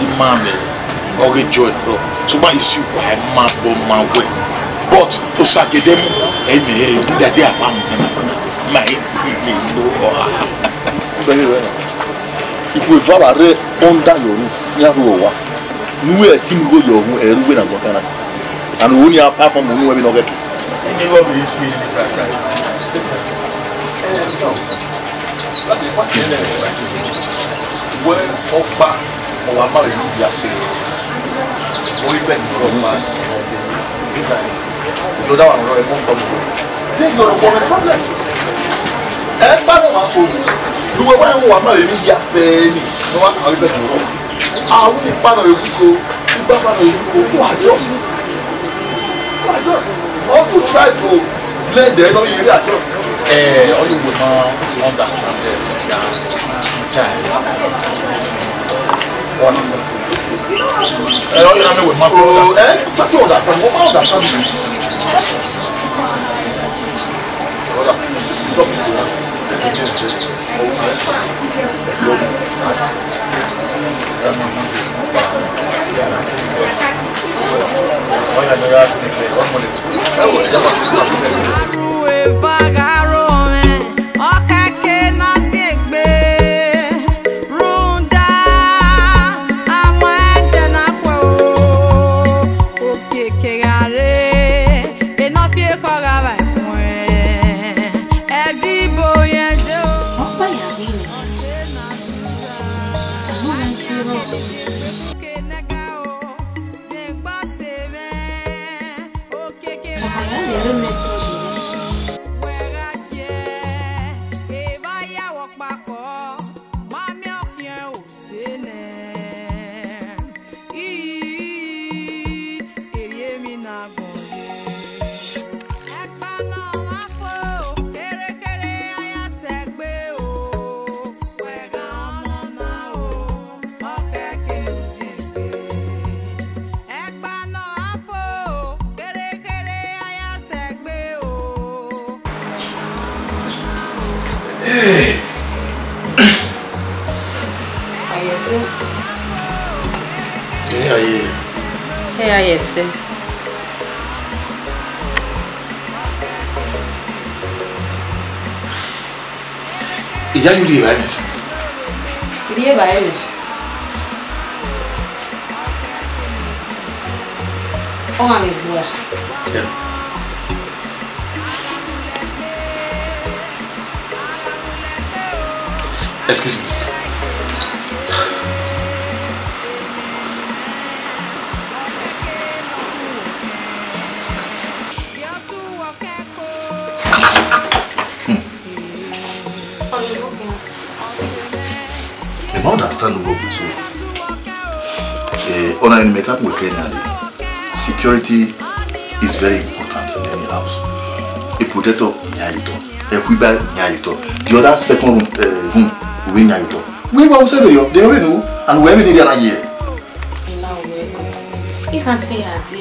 ima mwẹ, ọghe Joe rọ. Sokpan esi uwa ma bọ ma wẹ. But Osagedemu, ẹ mẹ, ẹ, ne I dade apha mu, ẹ ma, ma, ẹ, ẹ, ẹ, no. Bẹghe wẹ na, ikhuo eva vbe rre under your roof, iran rhuẹ owa. Ne uwẹ te mu igho yọ hu, ẹ ru wẹ na gbọn kan na. And wo ni apart from unu, ẹvbo ne ọ ghẹ ke. Eni vbe si eni ni krakra. Wẹ ọkpa, ọ wa ma vbe ya fe. Ọ ri bẹghe ọkpa. Yọ da wa rọ ẹmọ kọ. Then your problem. Ẹ pa no ma ko. Lu wẹ wa wa ma vbe ya fe ni. No wa ka vbe bẹghe ọkpa. Awu ni kpa nọ ewu ko, igba kpa nọ ewu ko, you adjust. You adjust. Or you try to blend them, or you adjust. Eh, all you will not understand them, yeah. Time. One. Eh, all you know with my brother. Eh, but you understand, what I understand. Brother, stop it. Aru eva gha ro mwẹ, ọ khẹke ne a ziengbe, rhunmwuda a wan ẹdẹ na khuẹ o, okiekie gha re, enọ fi ekhọe gha vba ẹkhuẹn, ẹdẹ ibo rẹn de o. Ọkpa ya ghi nẹ. Ọmọ mwẹ te rrọọ. Ọmọ ya lele mẹ te rrọọ. Ii, erriọ emwi ne agbọn ye. Ẹkpa ne ọ ma fo, kherhe kherhe a ya sẹ egbe o. Wẹ gha ọnọna o, ọ khẹke ne u ziengbe. Ẹkpa ne ọ ma fo, kherhe kherhe a ya sẹ egbe o. Ayẹse. Ẹ ayẹ. Ẹ ayẹse. Iya, you dey right. Rhie evbare mwẹ. Ọ gha mwẹ gua. Yeah. Excuse me. Hmm. Ẹ ma understand the work so. Eh, ọna ni mẹ ta mu kẹ na re. Security is very important in any house. A protector, yan yi tọ. A quiba, yan yi tọ. The other second room, eh, room, we yan yi tọ. We wa se yo, they don't know, and we even need an idea. Ila we ko. If I say I do,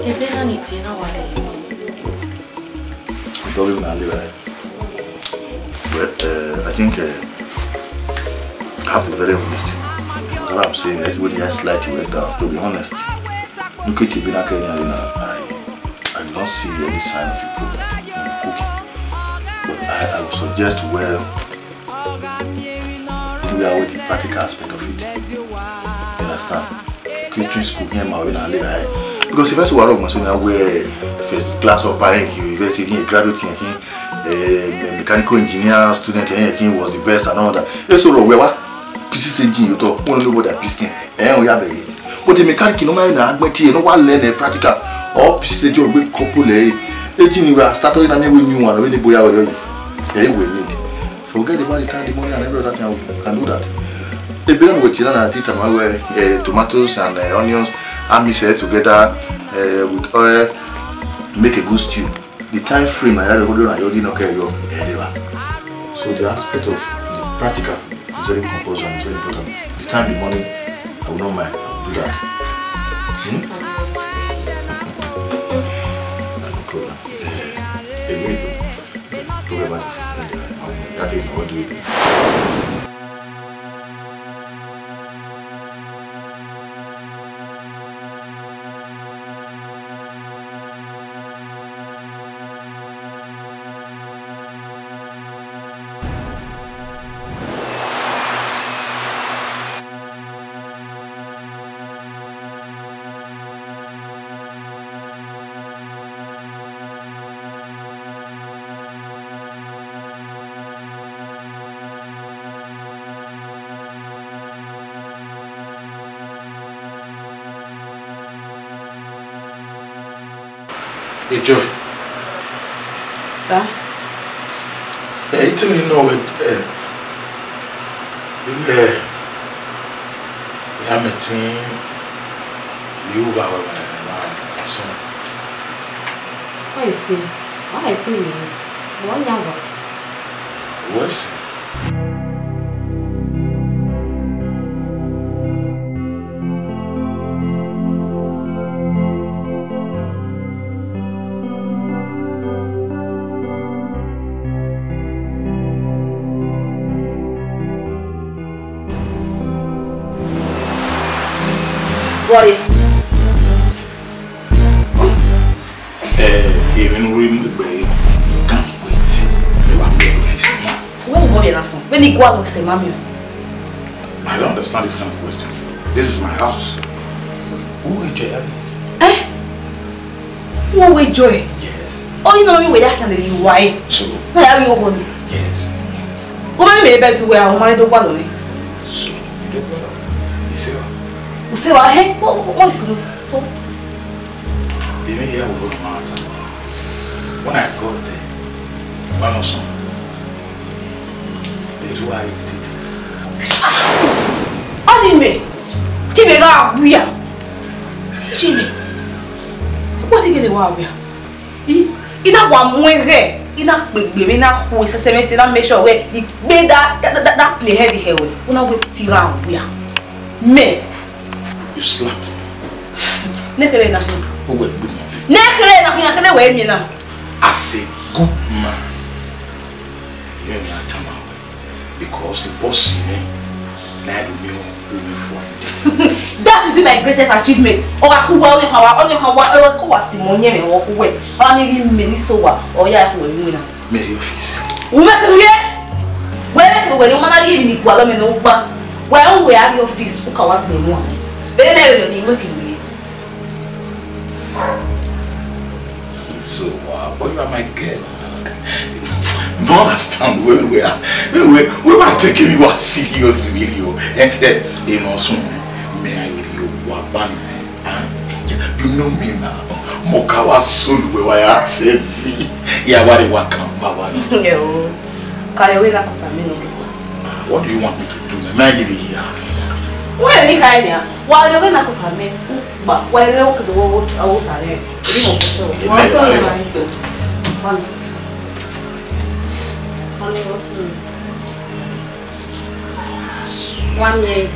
ebe na ni ti na wa de. Don't even live. Well, uh, I think, uh, I have to be very honest. What I'm saying, everybody has slightly went down, to be honest. Look at Ibina Kenya, you know, I, I do not see any sign of improvement in cooking. But I, I would suggest, well, we are with the practical aspect of it. You understand? Catering school here, ma, we na live here. Because if I say, "Wa rọgbọn so na wẹ first class upper end university, he graduate here, he, eh, mechanical engineer student here, he was the best and all that." Eso rọ wẹ wa, P C C G, you talk, one nobody P C C G, eh, we have a, But the mechanic no mind na agbẹn tie, no wa learn eh, practical. Or pieces of job we couple eh. Eighteen we start na me we new one, we ni boya we. Eh, we need. Forget the money, time the money and every other thing, we can do that. A billion we tina na ti tama we eh, tomatoes and eh, onions, and mix it together eh, with oil, make a good stew. The time frame na ya record na your dinner ke your eh, river. So the aspect of the practical is very compulsory and it's very important. The time, the money, I will not mind. I will do that. Hmm? No problem. Eh, eh, wait. Don't worry about it. Eh, I will, I think I will do it. Hey, Joy. Sir? Eh, you tell me no, eh, eh, eh, yeah, me team, you have a son. What is it? Why I tell you? What you have? What's Worry. Eh, even we mu egbe, can't wait. Me wa get office. When we go there, son. When he go out, say, "Mami." I don't understand this kind of question. This is my house. So, who will you? Eh? Who will you? Yes. Oh, you know me, we are can you why? So, I have you money. Yes. Who made me bed to where I wanted to go on? So, you don't go. You see what? You see what? Hey, what, what is it? So, Even here we go to matter. When I got there, one of some, they do I eat it. Ọni mẹ, te mẹ gha wia. Ṣe mẹ, wọ́n ti gẹ̀lẹ̀ wá wia. I, I na wa mu ẹghẹ, I na kpegbe, I na khu sẹsẹ mẹ, I na make sure wẹ I gbe da, da, da, da, da play head hẹ wẹ. Una wẹ ti gha wia. Mẹ. You slapped me. Nekere na. Who were good man? Nekere na, nekere wẹ mi na. As a good man, you and me are tamam. Because the boss in me, na do me o, o me for it. That will be my greatest achievement. Ọ gha khu wẹ, ọ gha wa, ọ gha wa, ọ gha wa si mọ nyẹn mẹ, ọ khu wẹ. Ọ gha mi ghi mẹ ni so wa, ọ ya khu wẹ ni na. Mary office. Uwẹ kere. Wẹ kere wẹ ni ma na ghi mi ni kua lọ mẹ no gba. Wẹ u wẹ a ghi office, u ka wa gbe mu a. Bele ne rẹ ni wẹ kere. So, uh, but you are my girl. No understand where we are. Anyway, we were taking you as serious, really. Eh, eh, you know, so, me, I really, what ban, ah, you know me now. Mokawa soul, we were at V. Yeah, what they want, come, Baba. Yo, can you win that? What do you want me to do? Am I really here? Well, you can't. Why you gonna come for me? But why you look at the world? I will find it. You know, so. What's all right? Fun. Honey, what's all right? One year.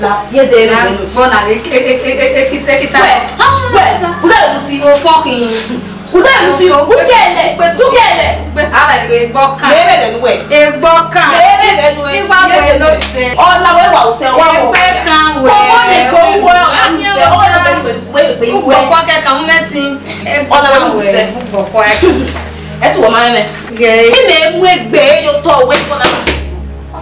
La, ye de na. Bona, e, e, e, e, e, kita, kita. Well, well, we gotta see you fucking. Ude musi o, dugele, dugele. Aba egbe. Egbe ọkan. Ebe de nuwe. Egbe ọkan. Ebe de nuwe. Igba we no se. Ọla we wa use, wa wo. Egbe kan we. Ọmọ na egbe uwe, ọmọ na use, ọmọ na egbe uwe, egbe uwe. Ugbọkọ kẹkan, mo mẹtin. Ọla we wa use. Ugbọkọ ẹ. Ẹ tu ọmọ mẹ. Gẹ. Ime mu egbe yo tọ we kọ na.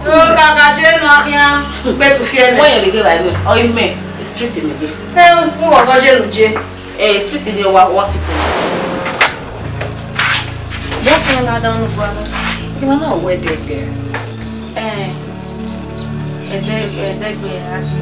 So, kaka je nu akhian, gbe tu fiẹ lẹ. Wọ́n yẹn lè gé ra inú ẹ̀, ọ imẹ̀, street mi gbé. Ẹ ń kú ọ̀gọ́ je nu je. Eh, street ni wa, wa fit in. Bẹ́ẹ̀ kí wọ́n ládàá ọ̀nà bọ́ lọ. Kí wọ́n náà wẹ́ dẹ́gbẹ́. Eh, ẹgbẹ́, ẹgbẹ́ gbé ra sí.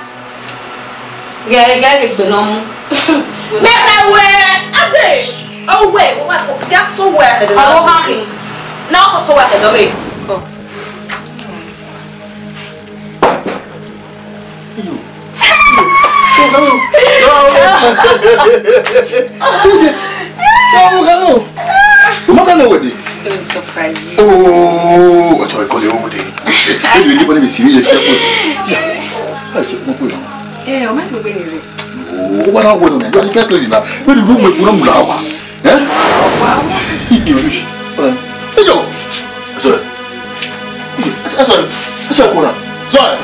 Ghẹ, ghẹ ghe egbe ne ọ mu. Mẹ khẹ wẹ, ade, ọ wẹ, ọ wẹ, ya so wẹ ẹdẹ. Ọ ha khin. Na ọ so wẹ ẹdẹ mẹ. What kind of wedding? Surprise you. Oh, what I call you wedding? Hey, you give me serious. Yeah. I said, no, no. Eh, o ma gbegbe ni re. Oh, what I want, man. You are the first lady now. Where the room we put on la wa. Eh? Wow. Hey, yo. Sorry. Sorry. Sorry, Kona. Sorry.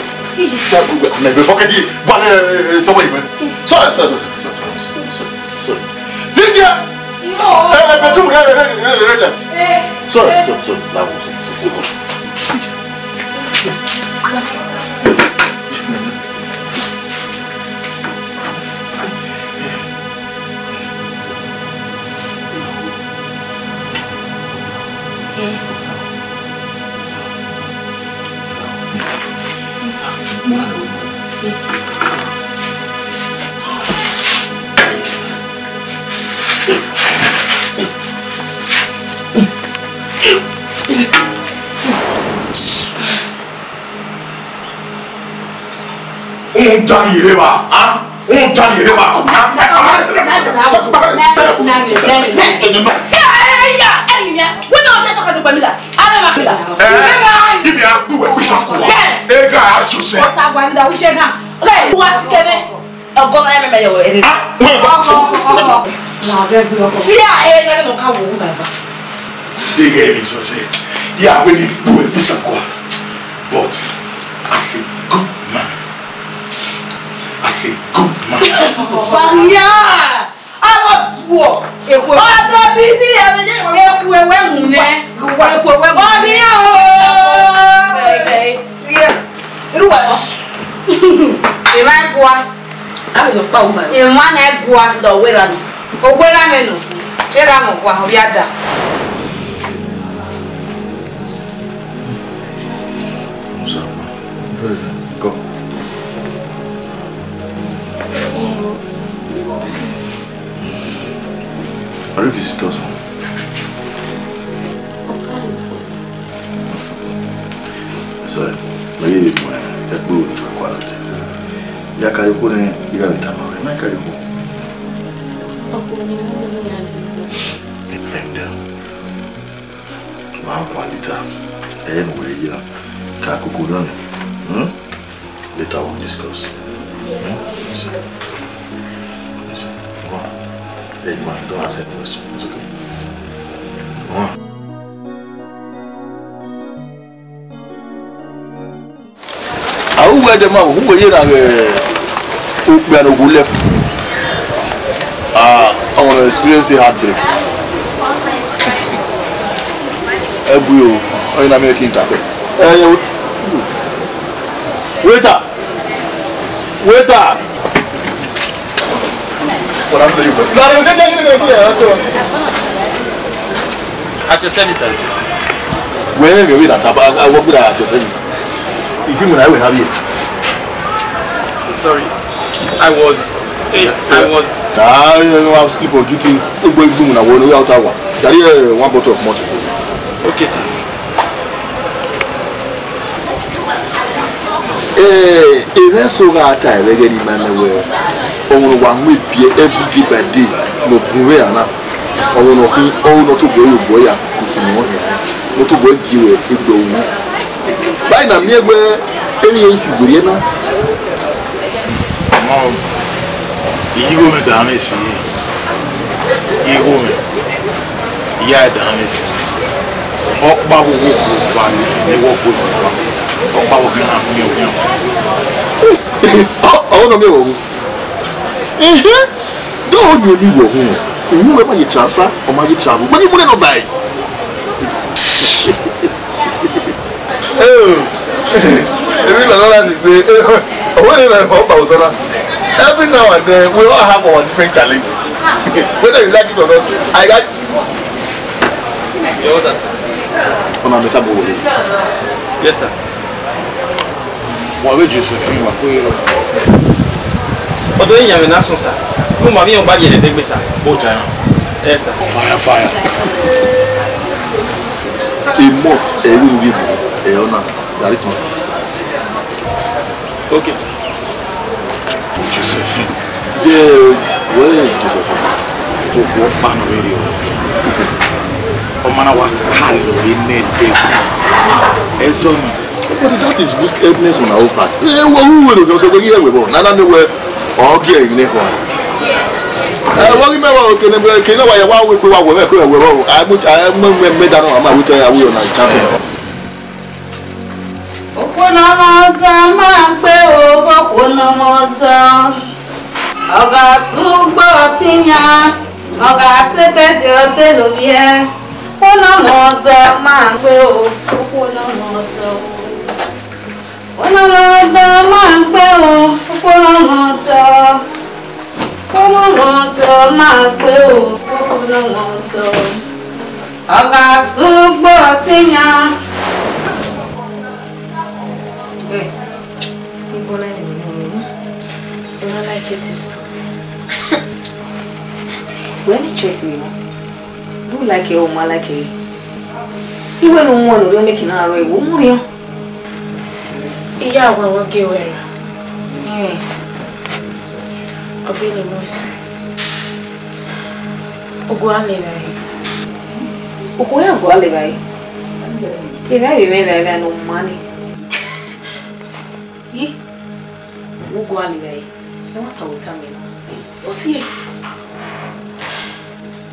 Sorry, me, me pocket it. But, uh, somebody, man. Sorry, sorry, sorry, sorry, sorry, sorry. Cynthia! Yo. Eh, eh, bedroom, eh, eh, eh, eh, eh, eh. Eh. Sorry, eh, sorry, sorry. Now, sorry, sorry, sorry. Rhunmwuda ni rre evba, a? Rhunmwuda ni rre evba, a? Eh, ibi a gbe uwẹ kpisa kua. Egha a Joseph. Ah, wẹ Na vẹ gbe ọkọ. See, I ain't letting no car wo my back. They get me so say, yeah, when you do a visa go, but as a good man, as a good man. But yeah, I was work. Ekhue. Ọdọ bíbí ẹ̀rọ yẹn. Ekhue wẹ mu nẹ. Ekhue wẹ mu nẹ. Ọdọ yẹn o. Yeah. Irú wa nọ. Emwa gua. Ave nọ kpa uma. Emwa na gua. Dọ wẹ ra nọ. Owẹ ra nọ. Era nọ gua, ọ bia da. Musa, come. Are you visitors? Sorry, me ye mu ẹkpo ni fa kua lọtẹ. Ya kari okhuo nẹ, I gha vbe tama ruẹ, ma kari okhuo. Ọkhuo ni mu ya. Depend. Ma kua later. Ẹ ne uwẹ ye na. Ka koko nọ nẹ. Hmm? Later we'll discuss. Hmm? Yes, sir. Yes, sir. Come on. Hey, come on. Don't ask any question. It's okay. Come on. Awẹ dẹ ma, wẹ ye na vbe okpia ne ogu left. Ah, I want to experience a heartbreak. Ẹ bu yo, ọ na mi kin ta. Eh, waiter. Waiter. At your service, sir. Where you with that? I work with at your service. If you know, I will have you. Sorry, I was, eh, I was. Ah, you have sleep on duty. Go, go, go, now, one hour. That is, uh, one bottle of malt. Okay, sir. Ee, emwa eso gha ta ẹvbo ẹghẹ ne ima nẹ wẹẹ, ọmwa ne wa mu ebiẹ every day by day ne ọ bun vbe ra na, ọmwa ne ọ khin, ọre ne ọ tobọ ẹre ye obọ ya, usun ne ọ hia, ne ọ tobọ ẹre gie egbe wu. Ba I na miẹn wẹẹ emwi hia i fi werriẹ na. Ọmọ, I ya igho mwẹ da mwẹ esi, igho mwẹ, I ya da mwẹ esi. Ọkpa vbe owo khuo eva ni, ne wọ bu eva. Ọkpa vbe ọghe na miẹn owian. Ọ, ọ nọ miẹn vbe ọghe. Ehe. Do ni emi vbe ọghe. Unu wẹ ma ye transfer, ọ ma ye travel. Wẹ ni mu nẹ nọ ba ẹre. Eh, èmi lọ lọ́la ti gbé. Ọwọ́ ni ìrọ̀ ẹ̀fọ́ ọ̀pá òsọ́lá. Every now and then, we all have our different challenges. Whether you like it or not, I got. Your order, sir. Ọna mẹ ta bu wẹ. Yes, sir. Wa vbe Josephine wa kue rọ. Ọdọ iyan vbe na sọn, sir. Mu ma vbe iyan ba rhie ẹdẹdẹgbe, sir. Both time. Yes, sir. Fire, fire. A month, ẹ i ru ne u rhie bu, ẹ ọna, gari tọn. Okay, sir. Josephine. Yeah, where is Josephine? Okhuo ọkpa nọ vberriọ. Ọma na wa ka lọ vbe nẹ ẹdẹ. Ẹzọ nọ. But that is wickedness on our part. Eh, who will go so we hear we bo. Nana me we. Ọ gie ẹre ne khuan. Ẹ, vbọ ghi mẹ vbe kene, kene wa ya wa wẹ, wa wẹ, wẹ, wẹ, wẹ, a mu, a mu, mẹ, mẹ da nọ, a ma wẹ te a wẹ ọna champion. Okhuo ne ọ mwẹ otọ ma gbe o, okhuo ne ọ mwẹ otọ. Ọ gha sẹ ugbo ọtẹn yan, ọ gha sẹ bẹdẹ ọte ne ovbiẹ. Okhuo ne ọ mwẹ otọ ma gbe o, okhuo ne ọ mwẹ otọ. Okhuo ne ọ mwẹ otọ ma gbe o, okhuo ne ọ mwẹ otọ. Okhuo ne ọ mwẹ otọ ma gbe o, okhuo ne ọ mwẹ otọ. Ọ gha sẹ ugbo ọtẹn yan. Eh, igbo na ni mo. I don't like it, is. Wẹ ni choice mi. Do like it or ma like it. Iwe nu wọn no make na ro iwu mu rian. Iya wa wa ge wẹ ra. Eh. Ọ gele mu ese. Ogu a lele ẹre. Okhuo ya gu a lele ẹre. Evba vbe mwẹ evba, evba ne ọ ma ni. Yi, wo gu a lele ẹre. Ẹ wa ta wẹ tama na. Ọ si ẹe.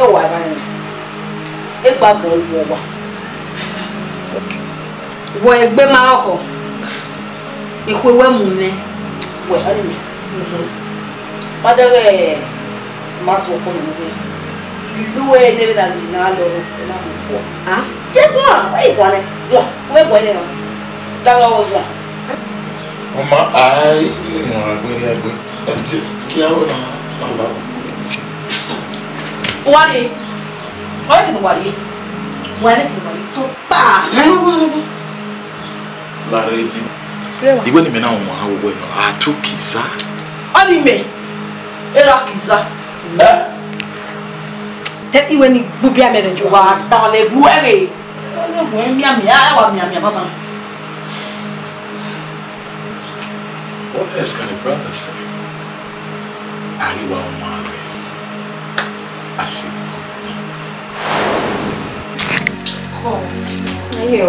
Ọ wa evba ni, egbe agbọn wu owa. Wẹ egbe ma ọkhọ, ekhue wẹ mu nẹ. Wẹ, ọnii mẹ. Ma dẹghe ma sẹ ọkọ nọ nẹ. Ilu ẹre ne vbe na ghi na lọ ro, ẹ na mu fo. Ah? Ye guan, ẹ i guan nẹ. Guan, u vbe guan nẹ ma. Daghe ọ guan. Ọ ma, ai, ni ma gbe rria gbe. Ẹ ti kia wẹ na, ma ba. Uwa rrie. Uwa rrie, uwa rrie. Uwa rrie, uwa rrie. To ta. Lare di. Iwẹ ne imẹ na wan wẹ nọ, a tu kiza. Ọnii mẹ, erha kiza. Te iwẹ ni gbe ubiamẹ rẹ jọ. Wa da mwẹ gbe ẹre. Ọnii wẹ mianmian, a wa mianmian baba. What else can a brother say? Arriba, Omar. I see. Ayo,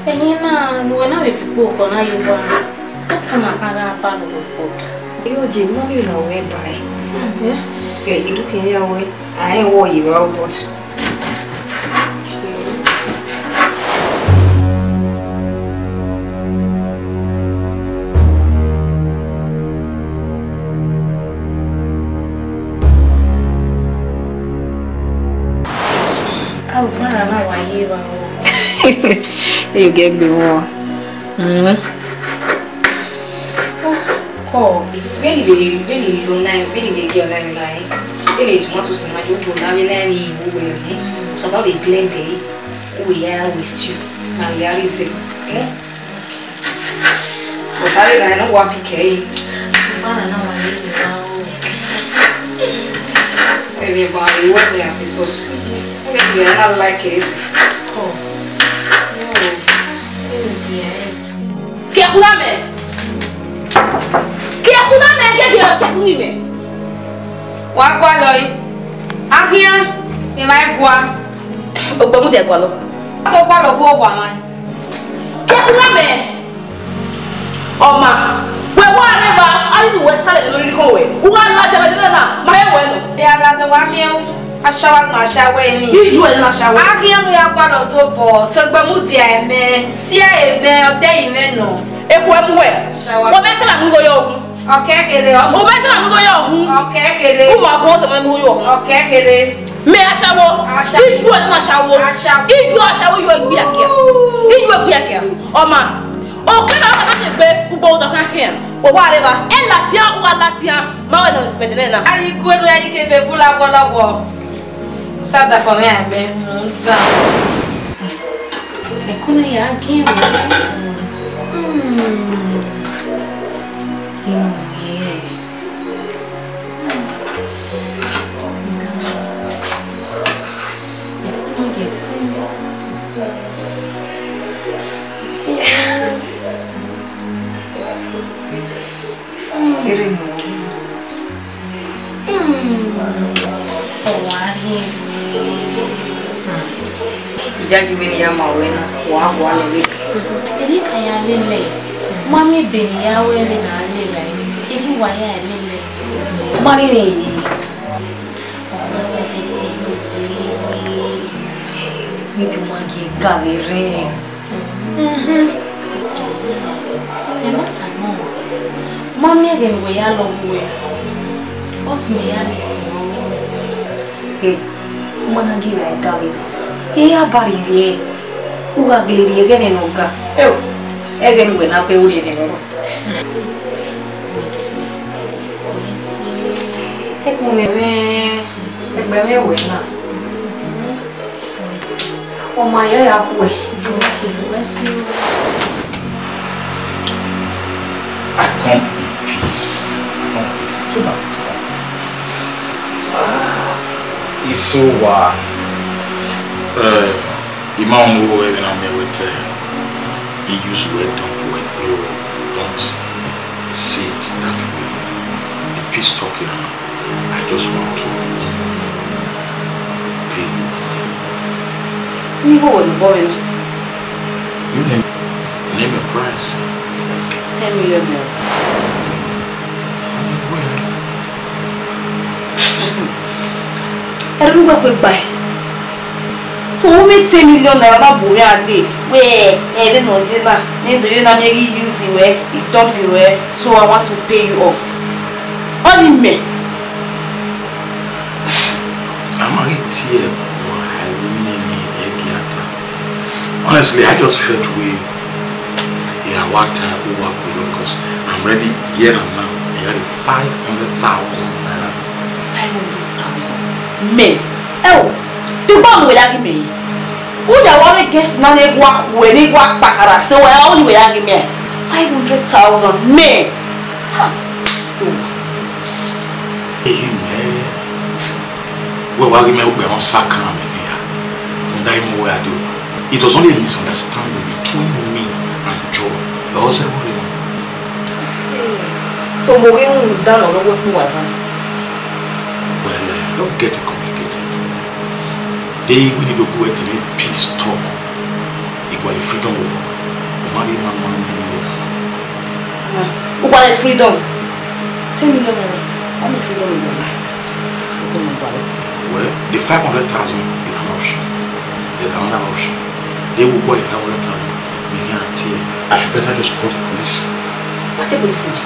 ẹyin na ne uwẹ na vbe fi kpo okọ na ye owa, ẹtọ na kha gha ba ne uwẹ kpo. Iyo je, ma vbe na wẹ ba ẹ. Eh? Ẹ, iru kẹ ya wẹ, a rẹn wẹ ọ ye evba, but Arhukpa na na wa ye evba o. Eyo gẹ gbe wọn. Mm. Kọ, vbene vbe, vbene vbe na, vbene vbe gie ọghe mwẹ na, vbene tomato sẹ na, yo gbe na vbe na mi wu wẹ ni. Sẹ ba vbe blend e, u ya we stew, na ya re ze. Mm. But I don't know what pick e. Ba na na wa ni na o. Maybe ba you work me as a sauce. Maybe I don't like it. Oh. No. Maybe I. Ke kula mẹ. Ke kula mẹ, ke ke ke kula mẹ. Wa gua lọ yi. Akhian, I ma gua. Ogbẹmudia gua lọ. A to gua lọ wo wa ma. Ke kula mẹ. Ọ ma, wẹ wa rre evba, a ghi ne uwẹ ta lele ne ọ rhirhi khọn wẹ. U gha ladian vbe ẹdẹnẹrẹ na, ma he wẹ nọ. Ẹ a ladian wa miẹn u, ashawa gbọn ashawa emwi. Iyu ẹre na ashawa. A khian ne u ya gualọ dobọ, sẹ Ogbẹmudia ẹmẹ, si ẹre mẹ, ọ dẹ yi mwẹ nọ. Ekhue mu wẹ. Ashawa. Wẹ mẹ sẹ na mu igho yọ hu. Ọkẹ kere, ọmọ. U mẹ sẹ na mu igho yọ hu. Ọkẹ kere. U ma bọ sẹ na mu igho yọ hu. Ọkẹ kere. Mẹ ashawo. Ashawo. Iyu ẹre na ashawo. Ashawo. Iyu ashawo, iyu ẹgbia kia. Iyu ẹgbia kia. Ọ ma. Okẹ na wa na se gbe ugbo odọ kan khian. Wẹ wa rre evba. Ẹ ladian, u gha ladian. Ma wẹ nọ vbe ẹdẹnẹrẹ na. A ghi gu enu ya yi ke vbe fu lawọlawọ. Sa da fọ mwẹ a gbe mu dan. Ẹko ne ya gie mwẹ. Hmm. Inu yẹn. Ẹko ne ya tu. Erha mẹ. Hmm. Ọ wa rhie mwẹ. Ijaji vbene I ya ma ruẹ na, wa gualọ vbe. Erha ka ya lele. Ma miẹn ebe ne I ya ru ẹre na lele ẹre. Erha wa ya lele. Ma rhie mwẹ yi. Ọ ma sẹ tete yo de. Maybe u ma gie ga vbe rẹn. Mhm. Ẹmwata nọ, ma miẹn ẹghẹ ne uwẹ ya lọ wu wẹ, ọ sẹ mẹ ya lele sin mwẹ. Ẹ, u ma na gie evbare da vberriọ. Ẹ, a ba rhiẹnrhiẹn, u gha gele rhie ẹghẹ nẹ ne ọ ga. Ẹ o, ẹghẹ ne uwẹ na bẹghe u rhiẹnrhiẹn nọ. Ẹkun mwẹ mwẹ, ẹgbẹ mwẹ wẹ na. Ọ ma ya ya khuẹ. I come in peace. I come in peace. Sit down. Sit down. Ah, it's so wild. Uh, I ma unu vbe na miẹn wẹ te I use wẹ dump wẹ. No, don't say it that way. A peace talking. I just want to pay you off. Ni ho wẹ ne obọ mwẹ na. You name, name your price. Ten million naira. How many? Ẹre ne uwẹ kue gbae. So, u miẹn ten million naira na bu mwẹ a dee, wẹ, ẹ, vbene ọ ye na, ne do ye na miẹn ghi use wẹ, I dump wẹ, so I want to pay you off. Ọ ni mẹ. A ma ghi tie ẹre, a i nene ẹre gie a ta. Honestly, I just felt way. Yeah, what time we work with you because I'm ready here and now. I got a five hundred thousand naira. Five hundred thousand. Mẹ. Ẹ o, te gba mu wẹ ya ghi mẹ. U ya wa vbe guest na ne gua khuẹ, ne gua kpakara se wẹ, a ni wẹ ya ghi mẹ. Five hundred thousand. Mẹ. Ha. So. Amen. Wẹ wa ghi mẹ ugbẹn sa kan mẹ ne ya. Rhunmwuda I mu wẹ a do. It was only a misunderstanding between me and Joe. Lọ zẹ wúrẹ nọ. I see. So mo ghi rhunmwuda nọ lọwọ ẹkpo wa van. Well, uh, don't get it complicated. They will need to go to a peace talk. Equal freedom. Mari mama ni ni. Ah, ugbale freedom. Ten million naira. How much freedom you want? Freedom you want? Well, the five hundred thousand is an option. There's another option. They will call the five hundred thousand. Me here and here. I should better just call the police. What a police man?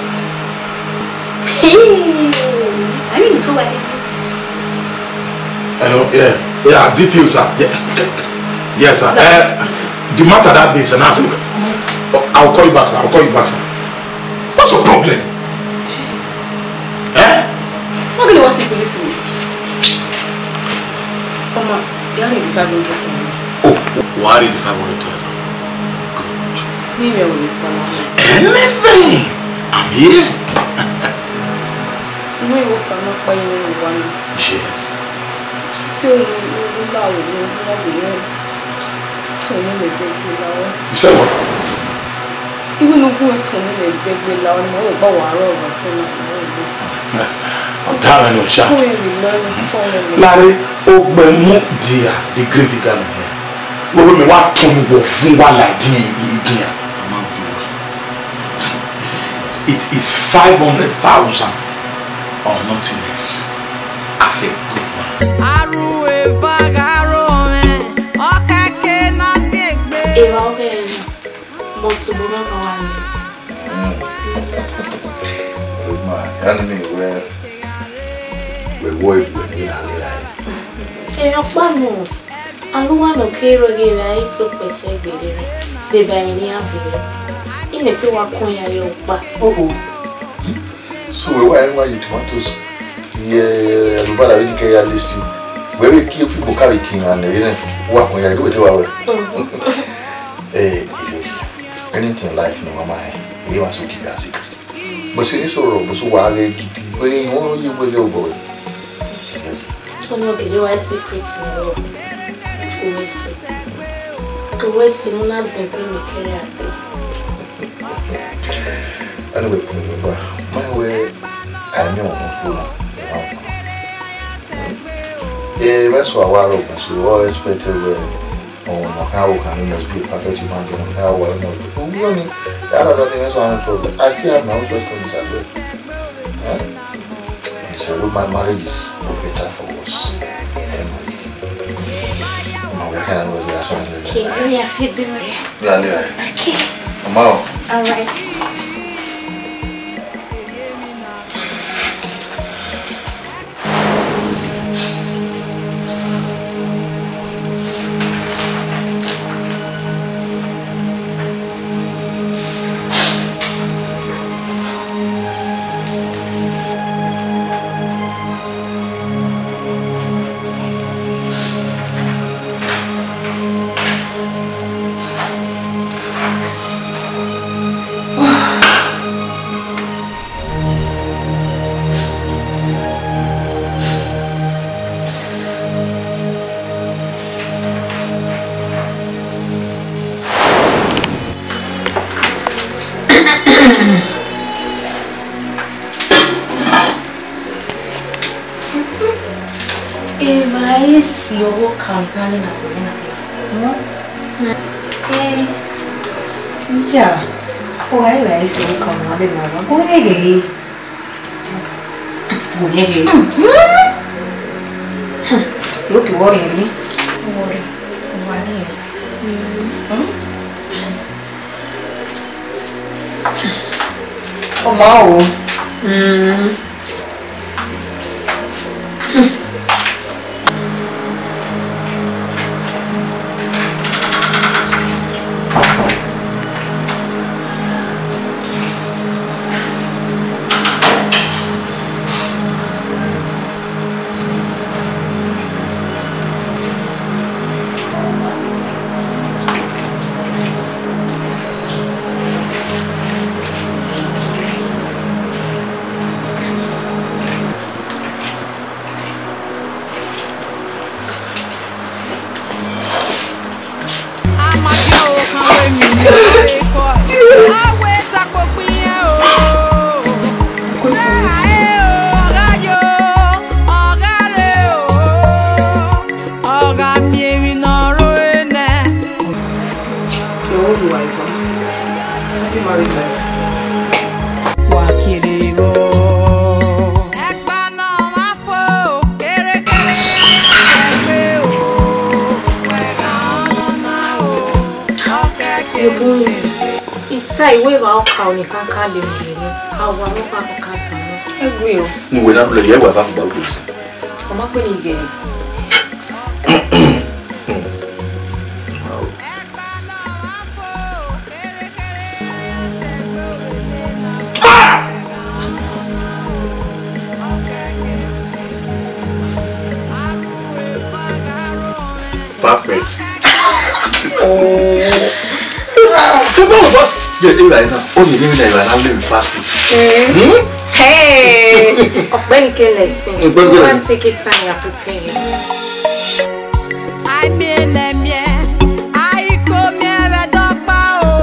Hey, I mean, so I Hello, yeah. Yeah, D P O, sir. Yeah. Yes, sir. Uh, the matter that day, sir. Now, sir, I'll call you back, sir. I'll call you back, sir. What's your problem? Eh? What do you want to listen me? Come on, you are the five hundred thousand. Oh, what are the five hundred thousand? Good. Ni me will call. Anything. I'm here. Inú ìwọ ta máa pa inú ìwà mi. Yes. Tí ó ní irú láwò ní ọdún ọdún náà tó ní lè dẹ́gbẹ́ láwọ́. You said what? Iwe ne ugun ẹtọ ne lẹ dẹgbe la ọnọ, ọ gba wa rọ ọgha sẹ na. Ọdaràn ni ọsha. Kúrò èmi lọ ẹnu tán lẹnu. Láre, ó gbẹ mú dia the great digger mi hẹ. Wọ́n wọ́n mi wá tún mi wọ̀ fún wa là dín ìdíyàn. It is five hundred thousand or nothing else. As a good man. Aru eva gha ro mwẹ, ọ kha ke na ziengbe. Eva ọghẹ ẹre na, mọ tobọ mwẹ kan wa nẹ. Good man, ya ni mi wẹ, wẹ wọ egbe ne a ghi ra. Erriọ ọkpa nọ, aluwa ne ọ ke rre ghe mwẹ, a i so kpẹsẹ egbe rre, deba emwi ne iran viọ. Imẹ te wa kọn yan ye ọkpa. Oho. So, wẹ wa ẹmwa ye tomatoes, ye, eh, alubara vbene I ke ya list you. Wẹ vbe kie fi gbo ka vbe tin iran nẹ vbe nẹ, wa kọn yan, do wẹ te wa wẹ. Mhm. Eh, Iloye, anything in life ne wa ma hẹ, we must keep it a secret. But se ni so ro, but so wa ghe gidi, wẹ ghẹ wọn ye wẹ ghẹ obọ wẹ. Tony, ọ gele wa secret ni ro. Owesi. Owesi, mu na zin pe mi kere ate. Anyway, put me over. My way, I know one phone. Eh, that's what I want, so all expected, well, oh, no, how can you must be a perfect human being? How will I not be? Oh, you know me, I don't know, that's one problem. I still have my own shortcomings as well. Huh? He said, well, my marriage is for better, for worse. Anyway, my way, I can't know what we are saying. Okay, let me have a beer. Yeah, yeah. Okay. I'm out. All right. Evba esi ọvbokhan ne I na na kpọnmwẹ na. Eh, iya, ọ gha evba esi ọvbokhan ne I na na kpọnmwẹ na, ọ ghe ghe. Ọ ghe ghe. Hmm. Yóò kì wọ́ọ̀rì rí. Wọ́ọ̀rì, wọ́ọ̀rì. Hmm? Ọ ma o. Hmm. Your own wife, huh? Happy married life. Wa kere vbọ. Ẹkpa ne ọ mwa fo, kere kere ya sẹ gbe o. Wẹ gha ọmọ na o, ọ kẹkẹ. Ita iwe vbe ọka ọnii kankan de rre, a wa ne ọka kankan tan nọ. Egbe o. Ne uwẹ na rhulẹ ye, wa va kugba ugbẹn. Ọ ma kpe ne I ghe. Perfect. Oh. Eba, eba, yeah, eba na. Oh, you mean that you are now living fast food? Hmm? Hey, ọkpẹni ke lesson. Ọkpẹni ke lesson. Take your time, you are preparing. Ai miẹn ne miẹn, ai ko miẹn vbe ẹdọkpa o.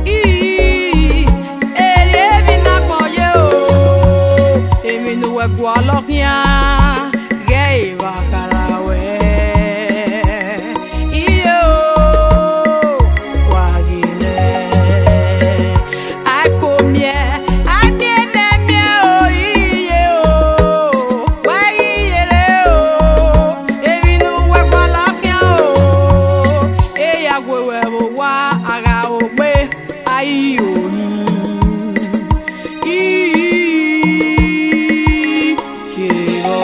Ii, erriọ emwi ne agbọn ye o, emwi ne uwẹ gualọ khian, ghẹ evba khara wẹ. Iyo, wa ghi nẹ. Ai ko miẹn, ai miẹn ne miẹn o, iye o, wa ghi yere o, emwi ne uwẹ gualọ khian o, eya gu wẹ vbe owa, a gha ogbe, ai oyin. Ii, kevọ.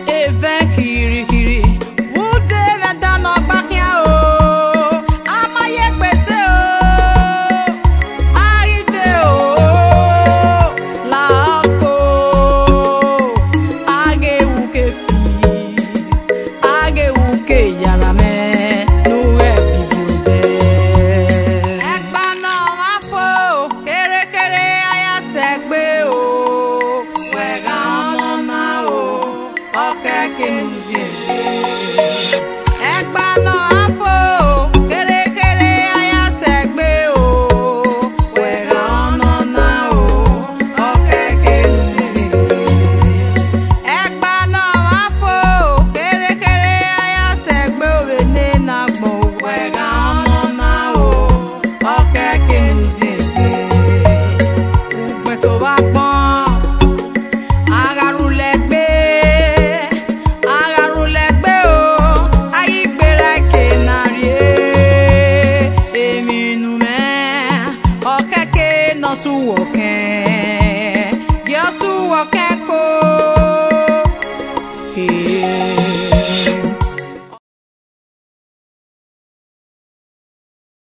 Evẹn kirikiri, vbe ude mwẹ da ne ọ gba khian o, a ma ye kpese o, a ghi de o, la ọko, a ghe wu ke fi. A ghe wu ke yara mẹ ne u ghẹ bibi odẹ. Ẹkpa ne ọ mwa fo, kere kere a ya sẹ gbe o. Wẹ gha ọmọ na o, ọ kẹkẹ ne u ziẹn. Ẹkpa ne ọ mwa fo,